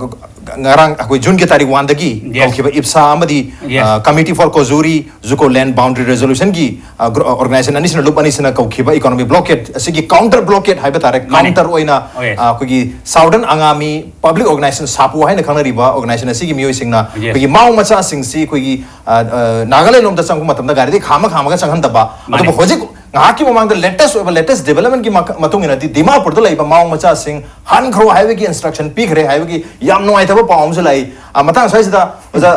ꯉꯔꯥꯡ ꯑꯩꯈꯣꯏ ꯖꯨꯟꯒꯤ ꯇꯥꯔꯤꯛ ꯋꯥꯟꯗꯒꯤ Yes꯫ ꯍꯧꯈꯤꯕ ꯏꯞꯁꯥ ꯑꯃꯗꯤ, Yes꯫ ꯑ, Committee for Kozuri Zuko Land Boundary Resolution ꯒꯤ, ꯑ, gro-, organization ꯑꯅꯤꯁꯤꯅ, ꯂꯨꯞ ꯑꯅꯤꯁꯤꯅ ꯀꯧꯈꯤꯕ economic blockade ꯑꯁꯤꯒꯤ counter blockade ꯍꯥꯏꯕ ꯇꯥꯔꯦ, ꯃꯥꯅꯤ꯫ Counter ꯑꯣꯏꯅ, Oh, yes꯫ ꯑ, ꯑꯩꯈꯣꯏꯒꯤ Southern ꯑꯪꯒꯥꯃꯤ Public Organization, ꯁꯥꯄꯣ ꯍꯥꯏꯅ ꯈꯪꯅꯔꯤꯕ organization ꯑꯁꯤꯒꯤ ꯃꯤꯑꯣꯏꯁꯤꯡꯅ Yes꯫ ꯑꯩꯈꯣꯏꯒꯤ ꯃꯥꯎ ꯃꯆꯥꯁꯤꯡꯁꯤ ꯑꯩꯈꯣꯏꯒꯤ, ꯑ, ꯑ, ꯅꯥꯒꯥꯂꯦꯟ ꯂꯣꯝꯗ ꯆꯪꯕ ꯃꯇꯝꯗ ꯒꯥꯔꯤꯗꯒꯤ ꯈꯥꯝꯃ ꯈꯥꯝꯃꯒ ꯆꯪꯍꯟꯗꯕ꯫ ꯃꯥꯅꯤ꯫ ꯑꯗꯨꯕꯨ ꯍꯧꯖꯤꯛ ꯉꯥꯏꯍꯥꯛꯀꯤ ꯃꯃꯥꯡꯗ latest ꯑꯣꯏꯕ, latest development ꯀꯤ ꯃꯥ-, ꯃꯇꯨꯡ ꯏꯟꯅꯗꯤ ꯗꯤꯃꯥꯄꯨꯔꯗ ꯂꯩꯕ ꯃꯥꯎ ꯃꯆꯥꯁꯤꯡ ꯍꯟꯈ꯭ꯔꯣ ꯍꯥꯏꯕꯒꯤ instruction ꯄꯤꯈ꯭ꯔꯦ ꯍꯥꯏꯕꯒꯤ ꯌꯥꯝ ꯅꯨꯡꯉꯥꯏꯇꯕ ꯄꯥꯎ ꯑꯃꯁꯨ ꯂꯥꯛꯏ꯫ ꯑ, ꯃꯇꯥꯡ ꯑꯁ꯭ꯋꯥꯏꯁꯤꯗ ꯑꯣꯖꯥ,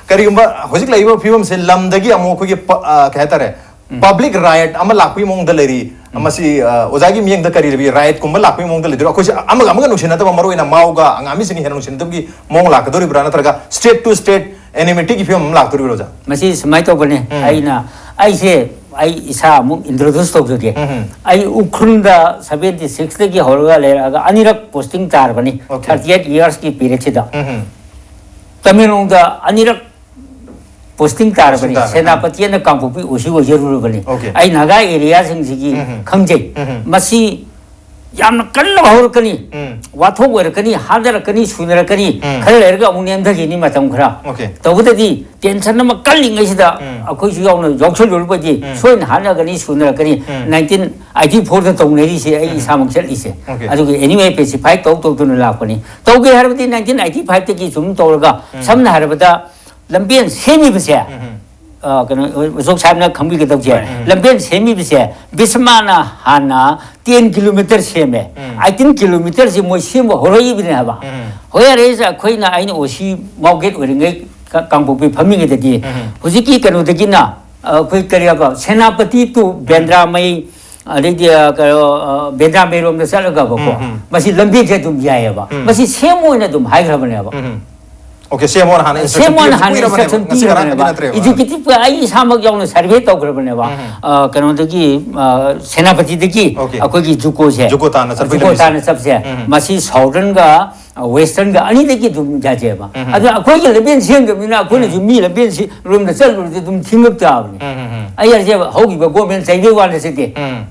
ꯀꯔꯤꯒꯨꯝꯕ ꯍꯧꯖꯤꯛ ꯂꯩꯔꯤꯕ ꯐꯤꯕꯝꯁꯦ ꯂꯝꯗꯒꯤ ꯑꯃꯨꯛ ꯑꯩꯈꯣꯏꯒꯤ ꯄ-, ꯑ, ꯀꯩ ꯍꯥꯏꯇꯥꯔꯦ, ꯎꯝ꯫ Public riot ꯑꯃ ꯂꯥꯛꯄꯒꯤ ꯃꯑꯣꯡꯗ ꯂꯩꯔꯤ꯫ ꯎꯝ꯫ ꯃꯁꯤ, ꯑ, ꯑꯣꯖꯥꯒꯤ ꯃꯤꯠꯌꯦꯡꯗ ꯀꯔꯤ ꯂꯩꯕꯤ? Riot ꯀꯨꯝꯕ ꯂꯥꯛꯄꯒꯤ ꯃꯑꯣꯡꯗ ꯂꯩꯗꯣꯏꯔꯣ? ꯑꯩꯈꯣꯏꯁꯦ ꯑꯃꯒ ꯑꯃꯒ ꯅꯨꯡꯁꯤꯅꯗꯕ, ꯃꯔꯨ ꯑꯣꯏꯅ ꯃꯥꯎꯒ ꯑꯪꯒꯥꯃꯤꯁꯤꯡꯒ ꯍꯦꯟꯅ ꯅꯨꯡꯁꯤꯅꯗꯕꯒꯤ ꯃꯑꯣꯡ ꯂꯥꯛꯀꯗꯧꯔꯤꯕ꯭ꯔꯥ? ꯅꯠꯇ꯭ꯔꯒ state to state enmity ꯒꯤ ꯐꯤꯕꯝ ꯑꯃ ꯂꯥꯛꯇꯧꯔꯤꯕ꯭ꯔꯥ, ꯑꯣꯖꯥ? ꯃꯁꯤ ꯁꯨꯃꯥꯏꯅ ꯇꯧꯕꯅꯦ꯫ ꯎꯝ꯫ ꯑꯩꯅ, ꯑꯩꯁꯦ ꯑꯩ ꯏꯁꯥ ꯑꯃꯨꯛ introduce ꯇꯧꯖꯒꯦ꯫ ꯎꯝ꯫ ꯑꯩ ꯎꯈ꯭ꯔꯨꯜꯗ seventy sixꯇꯒꯤ ꯍꯧꯔꯒ ꯂꯩꯔꯛꯑꯒ ꯑꯅꯤꯔꯛ posting ꯇꯥꯔꯕꯅꯤ꯫ Okay. Thirty eight yearsꯀꯤ periodꯁꯤꯗ꯫ ꯎꯝ꯫ ꯇꯃꯦꯡꯂꯣꯡꯗ ꯑꯅꯤꯔꯛ posting ꯇꯥꯔꯕꯅꯤ꯫ Posting ꯇꯥꯔꯦ꯫ ꯁꯦꯅꯥꯄꯇꯤ ꯑꯩꯅ ꯀꯥꯡꯄꯣꯛꯄꯤ OC ꯑꯣꯏꯖꯔꯨꯔꯕꯅꯤ꯫ Okay. ꯑꯩ ꯅꯥꯒꯥ areaꯁꯤꯡꯁꯤꯒꯤ ꯎꯝ꯫ ꯈꯪꯖꯩ꯫ ꯎꯝ꯫ ꯃꯁꯤ ꯌꯥꯝꯅ ꯀꯟꯅ ꯍꯧꯔꯛꯀꯅꯤ꯫ ꯎꯝ꯫ ꯋꯥꯊꯣꯛ ꯑꯣꯏꯔꯛꯀꯅꯤ, ꯍꯥꯗꯔꯛꯀꯅꯤ, ꯁꯨꯅꯔꯛꯀꯅꯤ꯫ ꯎꯝ꯫ ꯈꯔ ꯂꯩꯔꯒ ꯑꯃꯨꯛ ꯅꯦꯝꯊꯈꯤꯅꯤ ꯃꯇꯝ ꯈꯔ꯫ Okay. ꯇꯧꯕꯗꯗꯤ tension ꯑꯃ ꯀꯜꯂꯤꯉꯩꯁꯤꯗ ꯎꯝ꯫ ꯑꯩꯈꯣꯏꯁꯨ ꯌꯥꯎꯅ ꯌꯥꯎꯁꯜꯂꯨꯔꯕꯗꯤ ꯎꯝ꯫ ꯁꯣꯏꯅ ꯍꯥꯠꯅꯒꯅꯤ, ꯁꯨꯅꯔꯛꯀꯅꯤ꯫ ꯎꯝ꯫ Nineteen eighty fourꯗ ꯇꯧꯅꯔꯤꯁꯦ ꯑꯩ ꯏꯁꯥꯃꯛ ꯆꯠꯂꯤꯁꯦ꯫ Okay. ꯑꯗꯨꯒ anyway pacify ꯇꯧ ꯇꯧꯗꯨꯅ ꯂꯥꯛꯄꯅꯤ꯫ ꯇꯧꯒꯦ ꯍꯥꯏꯔꯕꯗꯤ nineteen eighty fiveꯇꯒꯤ ꯁꯨꯝ ꯇꯧꯔꯒ ꯁꯝꯅ ꯍꯥꯏꯔꯕꯗ ꯂꯝꯕꯦꯟ ꯁꯦꯝꯃꯤꯕꯁꯦ, ꯎꯝ꯫ ꯑ, ꯀꯩꯅꯣ, ꯑꯣꯖꯣꯛ ꯁꯥꯍꯦꯕꯅ ꯈꯪꯕꯤꯒꯗꯧꯁꯦ, ꯎꯝ꯫ ꯂꯝꯕꯦꯟ ꯁꯦꯝꯃꯤꯕꯁꯦ ꯕꯤꯁꯃꯥꯅ ꯍꯥꯟꯅ ten kilometre ꯁꯦꯝꯃꯦ, ꯎꯝ꯫ eighteen kilometreꯁꯤ ꯃꯣꯏ ꯁꯦꯝꯕ ꯍꯧꯔꯛꯏꯕꯅꯦ ꯍꯥꯏꯕ꯫ ꯎꯝ꯫ ꯍꯣꯏ, ꯑꯔꯦꯁ ꯑꯩꯈꯣꯏꯅ, ꯑꯩꯅ OC ꯃꯥꯎꯒꯦꯠ ꯑꯣꯏꯔꯤꯉꯩ ꯀ-, ꯀꯥꯡꯄꯣꯛꯄꯤ ꯐꯝꯃꯤꯉꯩꯗꯗꯤ ꯎꯝ꯫ ꯍꯧꯖꯤꯛꯀꯤ ꯀꯩꯅꯣꯗꯒꯤꯅ, ꯑ, ꯑꯩꯈꯣꯏ ꯀꯔꯤ ꯍꯥꯏꯕ, ꯁꯦꯅꯥꯄꯇꯤ to ꯕꯦꯟꯗ꯭ꯔꯥꯃꯩ, ꯑꯗꯩꯗꯤ, ꯑ, ꯀꯩꯅꯣ, ꯑ, ꯕꯦꯟꯗ꯭ꯔꯥꯃꯩꯔꯣꯝꯗ ꯆꯠꯂꯒꯕꯀꯣ, ꯎꯝ, ꯎꯝ꯫ ꯃꯁꯤ ꯂꯝꯕꯤꯁꯦ ꯑꯗꯨꯝ ꯌꯥꯏꯑꯕ꯫ ꯎꯝ꯫ ꯃꯁꯤ ꯁꯦꯝ ꯑꯣꯏꯅ ꯑꯗꯨꯝ ꯍꯥꯏꯈ꯭ꯔꯕꯅꯦꯕ꯫ ꯎꯝ꯫ Okay, ꯁꯦꯝ ꯑꯣꯏꯅ ꯍꯥꯟꯅ instruction ꯁꯦꯝ ꯑꯣꯏꯅ ꯄꯤꯔꯕꯁꯦ ꯍꯥꯟꯅ ꯀꯨꯏꯔꯕꯅꯦꯕ, instruction ꯉꯁꯤ ꯉꯔꯥꯡ ꯄꯤꯈ꯭ꯔꯕꯅꯦꯕ꯫ ꯅꯠꯇ꯭ꯔꯦꯕ꯫ Executive ꯑꯩ ꯏꯁꯥꯃꯛ ꯌꯥꯎꯅ survey ꯇꯧꯈ꯭ꯔꯕꯅꯦꯕ꯫ ꯎꯝ꯫ ꯑ, ꯀꯩꯅꯣꯗꯒꯤ, ꯑ, ꯁꯦꯅꯥꯄꯇꯤꯗꯒꯤ Okay. ꯑꯩꯈꯣꯏꯒꯤ ꯖꯨꯀꯣꯁꯦ, ꯖꯨꯀꯣ ꯇꯥꯟꯅ ꯆꯠꯄꯒꯤ ꯖꯨꯀꯣ ꯂꯝꯕꯤꯁꯦ꯫ ꯇꯥꯟꯅ ꯆꯠꯄꯁꯦ, ꯎꯝ꯫ ꯃꯁꯤ southernꯒ, ꯑ, westernꯒ ꯑꯅꯤꯗꯒꯤ ꯑꯗꯨꯝ ꯌꯥꯖꯩꯑꯕ꯫ ꯎꯝ꯫ ꯑꯗꯨꯅ ꯑꯩꯈꯣꯏꯒꯤ ꯂꯝꯕꯦꯟ ꯁꯦꯝꯗꯕꯅꯤꯅ ꯑꯩꯈꯣꯏꯅꯁꯨ ꯃꯤ ꯂꯝꯕꯦꯟ ꯁꯤ ꯔꯣꯝꯗ ꯆꯠꯂꯨꯔꯗꯤ ꯑꯗꯨꯝ ꯊꯤꯡꯉꯛ ꯇꯥꯕꯅꯤ꯫ ꯎꯝ, ꯎꯝ, ꯎꯝ꯫ ꯑꯩ ꯍꯥꯏꯁꯦ ꯍꯧꯈꯤꯕ government ꯆꯩꯕꯩ ꯋꯥ ꯅꯠꯆꯗꯦ꯫ ꯎꯝ꯫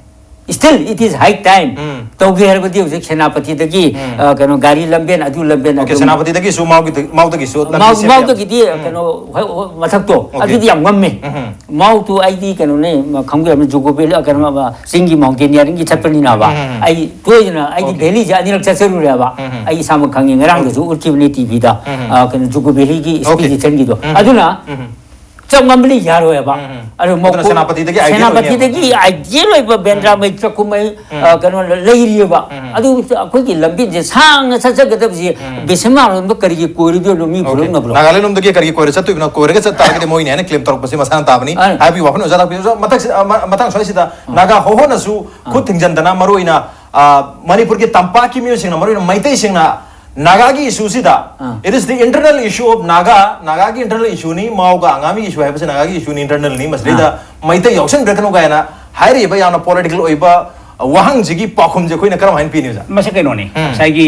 Still, it is high time. ꯎꯝ꯫ ꯇꯧꯒꯦ ꯍꯥꯏꯔꯕꯗꯤ ꯍꯧꯖꯤꯛ ꯁꯦꯅꯥꯄꯇꯤꯗꯒꯤ, ꯎꯝ꯫ ꯑ, ꯀꯩꯅꯣ, ꯒꯥꯔꯤ ꯂꯝꯕꯦꯟ, ꯑꯗꯨ ꯂꯝꯕꯦꯟ, Okay, ꯑꯗꯨꯝ ꯁꯦꯅꯥꯄꯇꯤꯗꯒꯤꯁꯨ ꯃꯥꯎꯒꯤ-, ꯃꯥꯎꯗꯒꯤꯁꯨ ꯂꯝꯕꯤ ꯃꯥꯎ-, ꯁꯦꯝꯕ ꯌꯥꯕ꯫ ꯃꯥꯎꯗꯒꯤꯗꯤ, ꯎꯝ꯫ ꯀꯩꯅꯣ, ꯍꯣꯏ, ꯍꯣꯏ, ꯃꯊꯛꯇꯣ, Okay. ꯑꯗꯨꯗꯤ ꯌꯥꯝ ꯉꯝꯃꯦ꯫ ꯎꯝ꯫ ꯃꯥꯎꯇꯨ ꯑꯩꯗꯤ ꯀꯩꯅꯣꯅꯦ, ꯃ-, ꯈꯪꯕꯤꯔꯝꯅꯤ, ꯖꯨꯀꯣ ꯚꯦꯂꯤ, ꯑ, ꯀꯩꯅꯣ, ꯑ, ꯆꯤꯡꯒꯤ mountaineeringꯒꯤ ꯆꯠꯄꯅꯤꯅꯕ꯫ ꯎꯝ, ꯎꯝ, ꯎꯝ꯫ ꯑꯩ ꯇꯣꯏꯅ ꯑꯩꯗꯤ Okay. ꯚꯦꯂꯤꯁꯦ ꯑꯅꯤꯔꯛ ꯆꯠꯆꯔꯨꯔꯦꯕ꯫ ꯎꯝ, ꯎꯝ꯫ ꯑꯩ ꯏꯁꯥꯃꯛ ꯈꯪꯉꯤ, ꯉꯔꯥꯡꯗꯁꯨ ꯎꯠꯈꯤꯕꯅꯤ TVꯗ꯫ ꯎꯝ, ꯎꯝ꯫ ꯑ, ꯀꯩꯅꯣ, ꯖꯨꯀꯣ ꯚꯦꯂꯤꯒꯤ Okay. expeditionꯒꯤꯗꯣ꯫ ꯎꯝ꯫ ꯑꯗꯨꯅ ꯎꯝ꯫ ꯆꯞ ꯉꯝꯕꯗꯤ ꯌꯥꯔꯣꯏꯕ꯫ ꯎꯝ, ꯎꯝ꯫ ꯑꯗꯨ ꯑꯗꯨꯅ ꯃꯧ-, ꯁꯦꯅꯥꯄꯇꯤꯗꯒꯤ ideal ꯑꯣꯏꯅꯦꯕ꯫ ꯁꯦꯅꯥꯄꯇꯤꯗꯒꯤ ideal ꯑꯣꯏꯕ ꯕꯦꯟꯗ꯭ꯔꯥꯃꯩ ꯆꯥꯛꯈꯨꯝꯃꯩ, ꯎꯝ꯫ ꯑ, ꯀꯩꯅꯣ ꯂꯩꯔꯤꯑꯕ꯫ ꯎꯝ꯫ ꯑꯗꯨ ꯑꯩꯈꯣꯏꯒꯤ ꯂꯝꯕꯤꯁꯦ ꯁꯥꯡꯅ ꯆꯠꯆꯒꯗꯕꯁꯤ ꯎꯝ꯫ ꯕꯤꯁꯃꯥꯔꯣꯝꯗ ꯀꯔꯤꯒꯤ ꯀꯣꯏꯔꯨꯗꯣꯏꯅꯣ, ꯃꯤ Okay. ꯐꯨꯔꯛꯅꯕ꯭ꯔꯣ? ꯅꯥꯒꯥꯂꯦꯟꯂꯣꯝꯗꯒꯤ ꯀꯔꯤꯒꯤ ꯀꯣꯏꯔ ꯆꯠꯇꯣꯏꯕꯅꯣ? ꯀꯣꯏꯔꯒ ꯆꯠ ꯇꯥꯔꯒꯗꯤ ꯃꯣꯏꯅ ꯍꯦꯟꯅ claim ꯇꯧꯔꯛꯄꯁꯤ ꯃꯁꯥꯅ ꯇꯥꯕꯅꯤ꯫ ꯑ꯫ ꯍꯥꯏꯕꯒꯤ ꯋꯥꯐꯝ ꯑꯣꯖꯥ ꯇꯥꯛꯄꯤꯌꯨ꯫ ꯑꯣꯖꯥ, ꯃꯊꯛꯁꯤ-, ꯑ, ꯃ-, ꯃꯇꯥꯡ ꯁ꯭ꯋꯥꯏꯁꯤꯗ ꯅꯥꯒꯥ ꯍꯣꯍꯣꯅꯁꯨ ꯈꯨꯠ ꯊꯤꯡꯖꯤꯟꯗꯅ ꯃꯔꯨꯑꯣꯏꯅ, ꯑ, ꯃꯅꯤꯄꯨꯔꯒꯤ ꯇꯝꯄꯥꯛꯀꯤ ꯃꯤꯑꯣꯏꯁꯤꯡꯅ, ꯃꯔꯨꯑꯣꯏꯅ ꯃꯩꯇꯩꯁꯤꯡꯅ ꯅꯥꯒꯥꯒꯤ issueꯁꯤꯗ, ꯑꯥ꯫ It is the internal issue of Naga, ꯅꯥꯒꯥꯒꯤ internal issueꯅꯤ, ꯃꯥꯎꯒ ꯑꯉꯥꯃꯤꯒꯤ issue ꯍꯥꯏꯕꯁꯤ ꯅꯥꯒꯥꯒꯤ issueꯅꯤ, internalꯅꯤ꯫ ꯃꯁꯤꯗꯩꯗ ꯑꯥ꯫ ꯃꯩꯇꯩ ꯌꯥꯎꯁꯟꯕꯤꯔꯛꯀꯅꯨ ꯀꯥꯏꯅ ꯍꯥꯏꯔꯤꯕ ꯌꯥꯝꯅ ꯄꯣꯂꯤꯇꯤꯀꯦꯜ ꯑꯣꯏꯕ, ꯑ, ꯋꯥꯍꯪꯁꯤꯒꯤ ꯄꯥꯎꯈꯨꯝꯁꯦ ꯑꯩꯈꯣꯏꯅ ꯀꯔꯝ ꯍꯥꯏꯅ ꯄꯤꯅꯤ, ꯑꯣꯖꯥ? ꯃꯁꯤ ꯀꯩꯅꯣꯅꯤ, ꯎꯝ꯫ ꯉꯁꯥꯏꯒꯤ,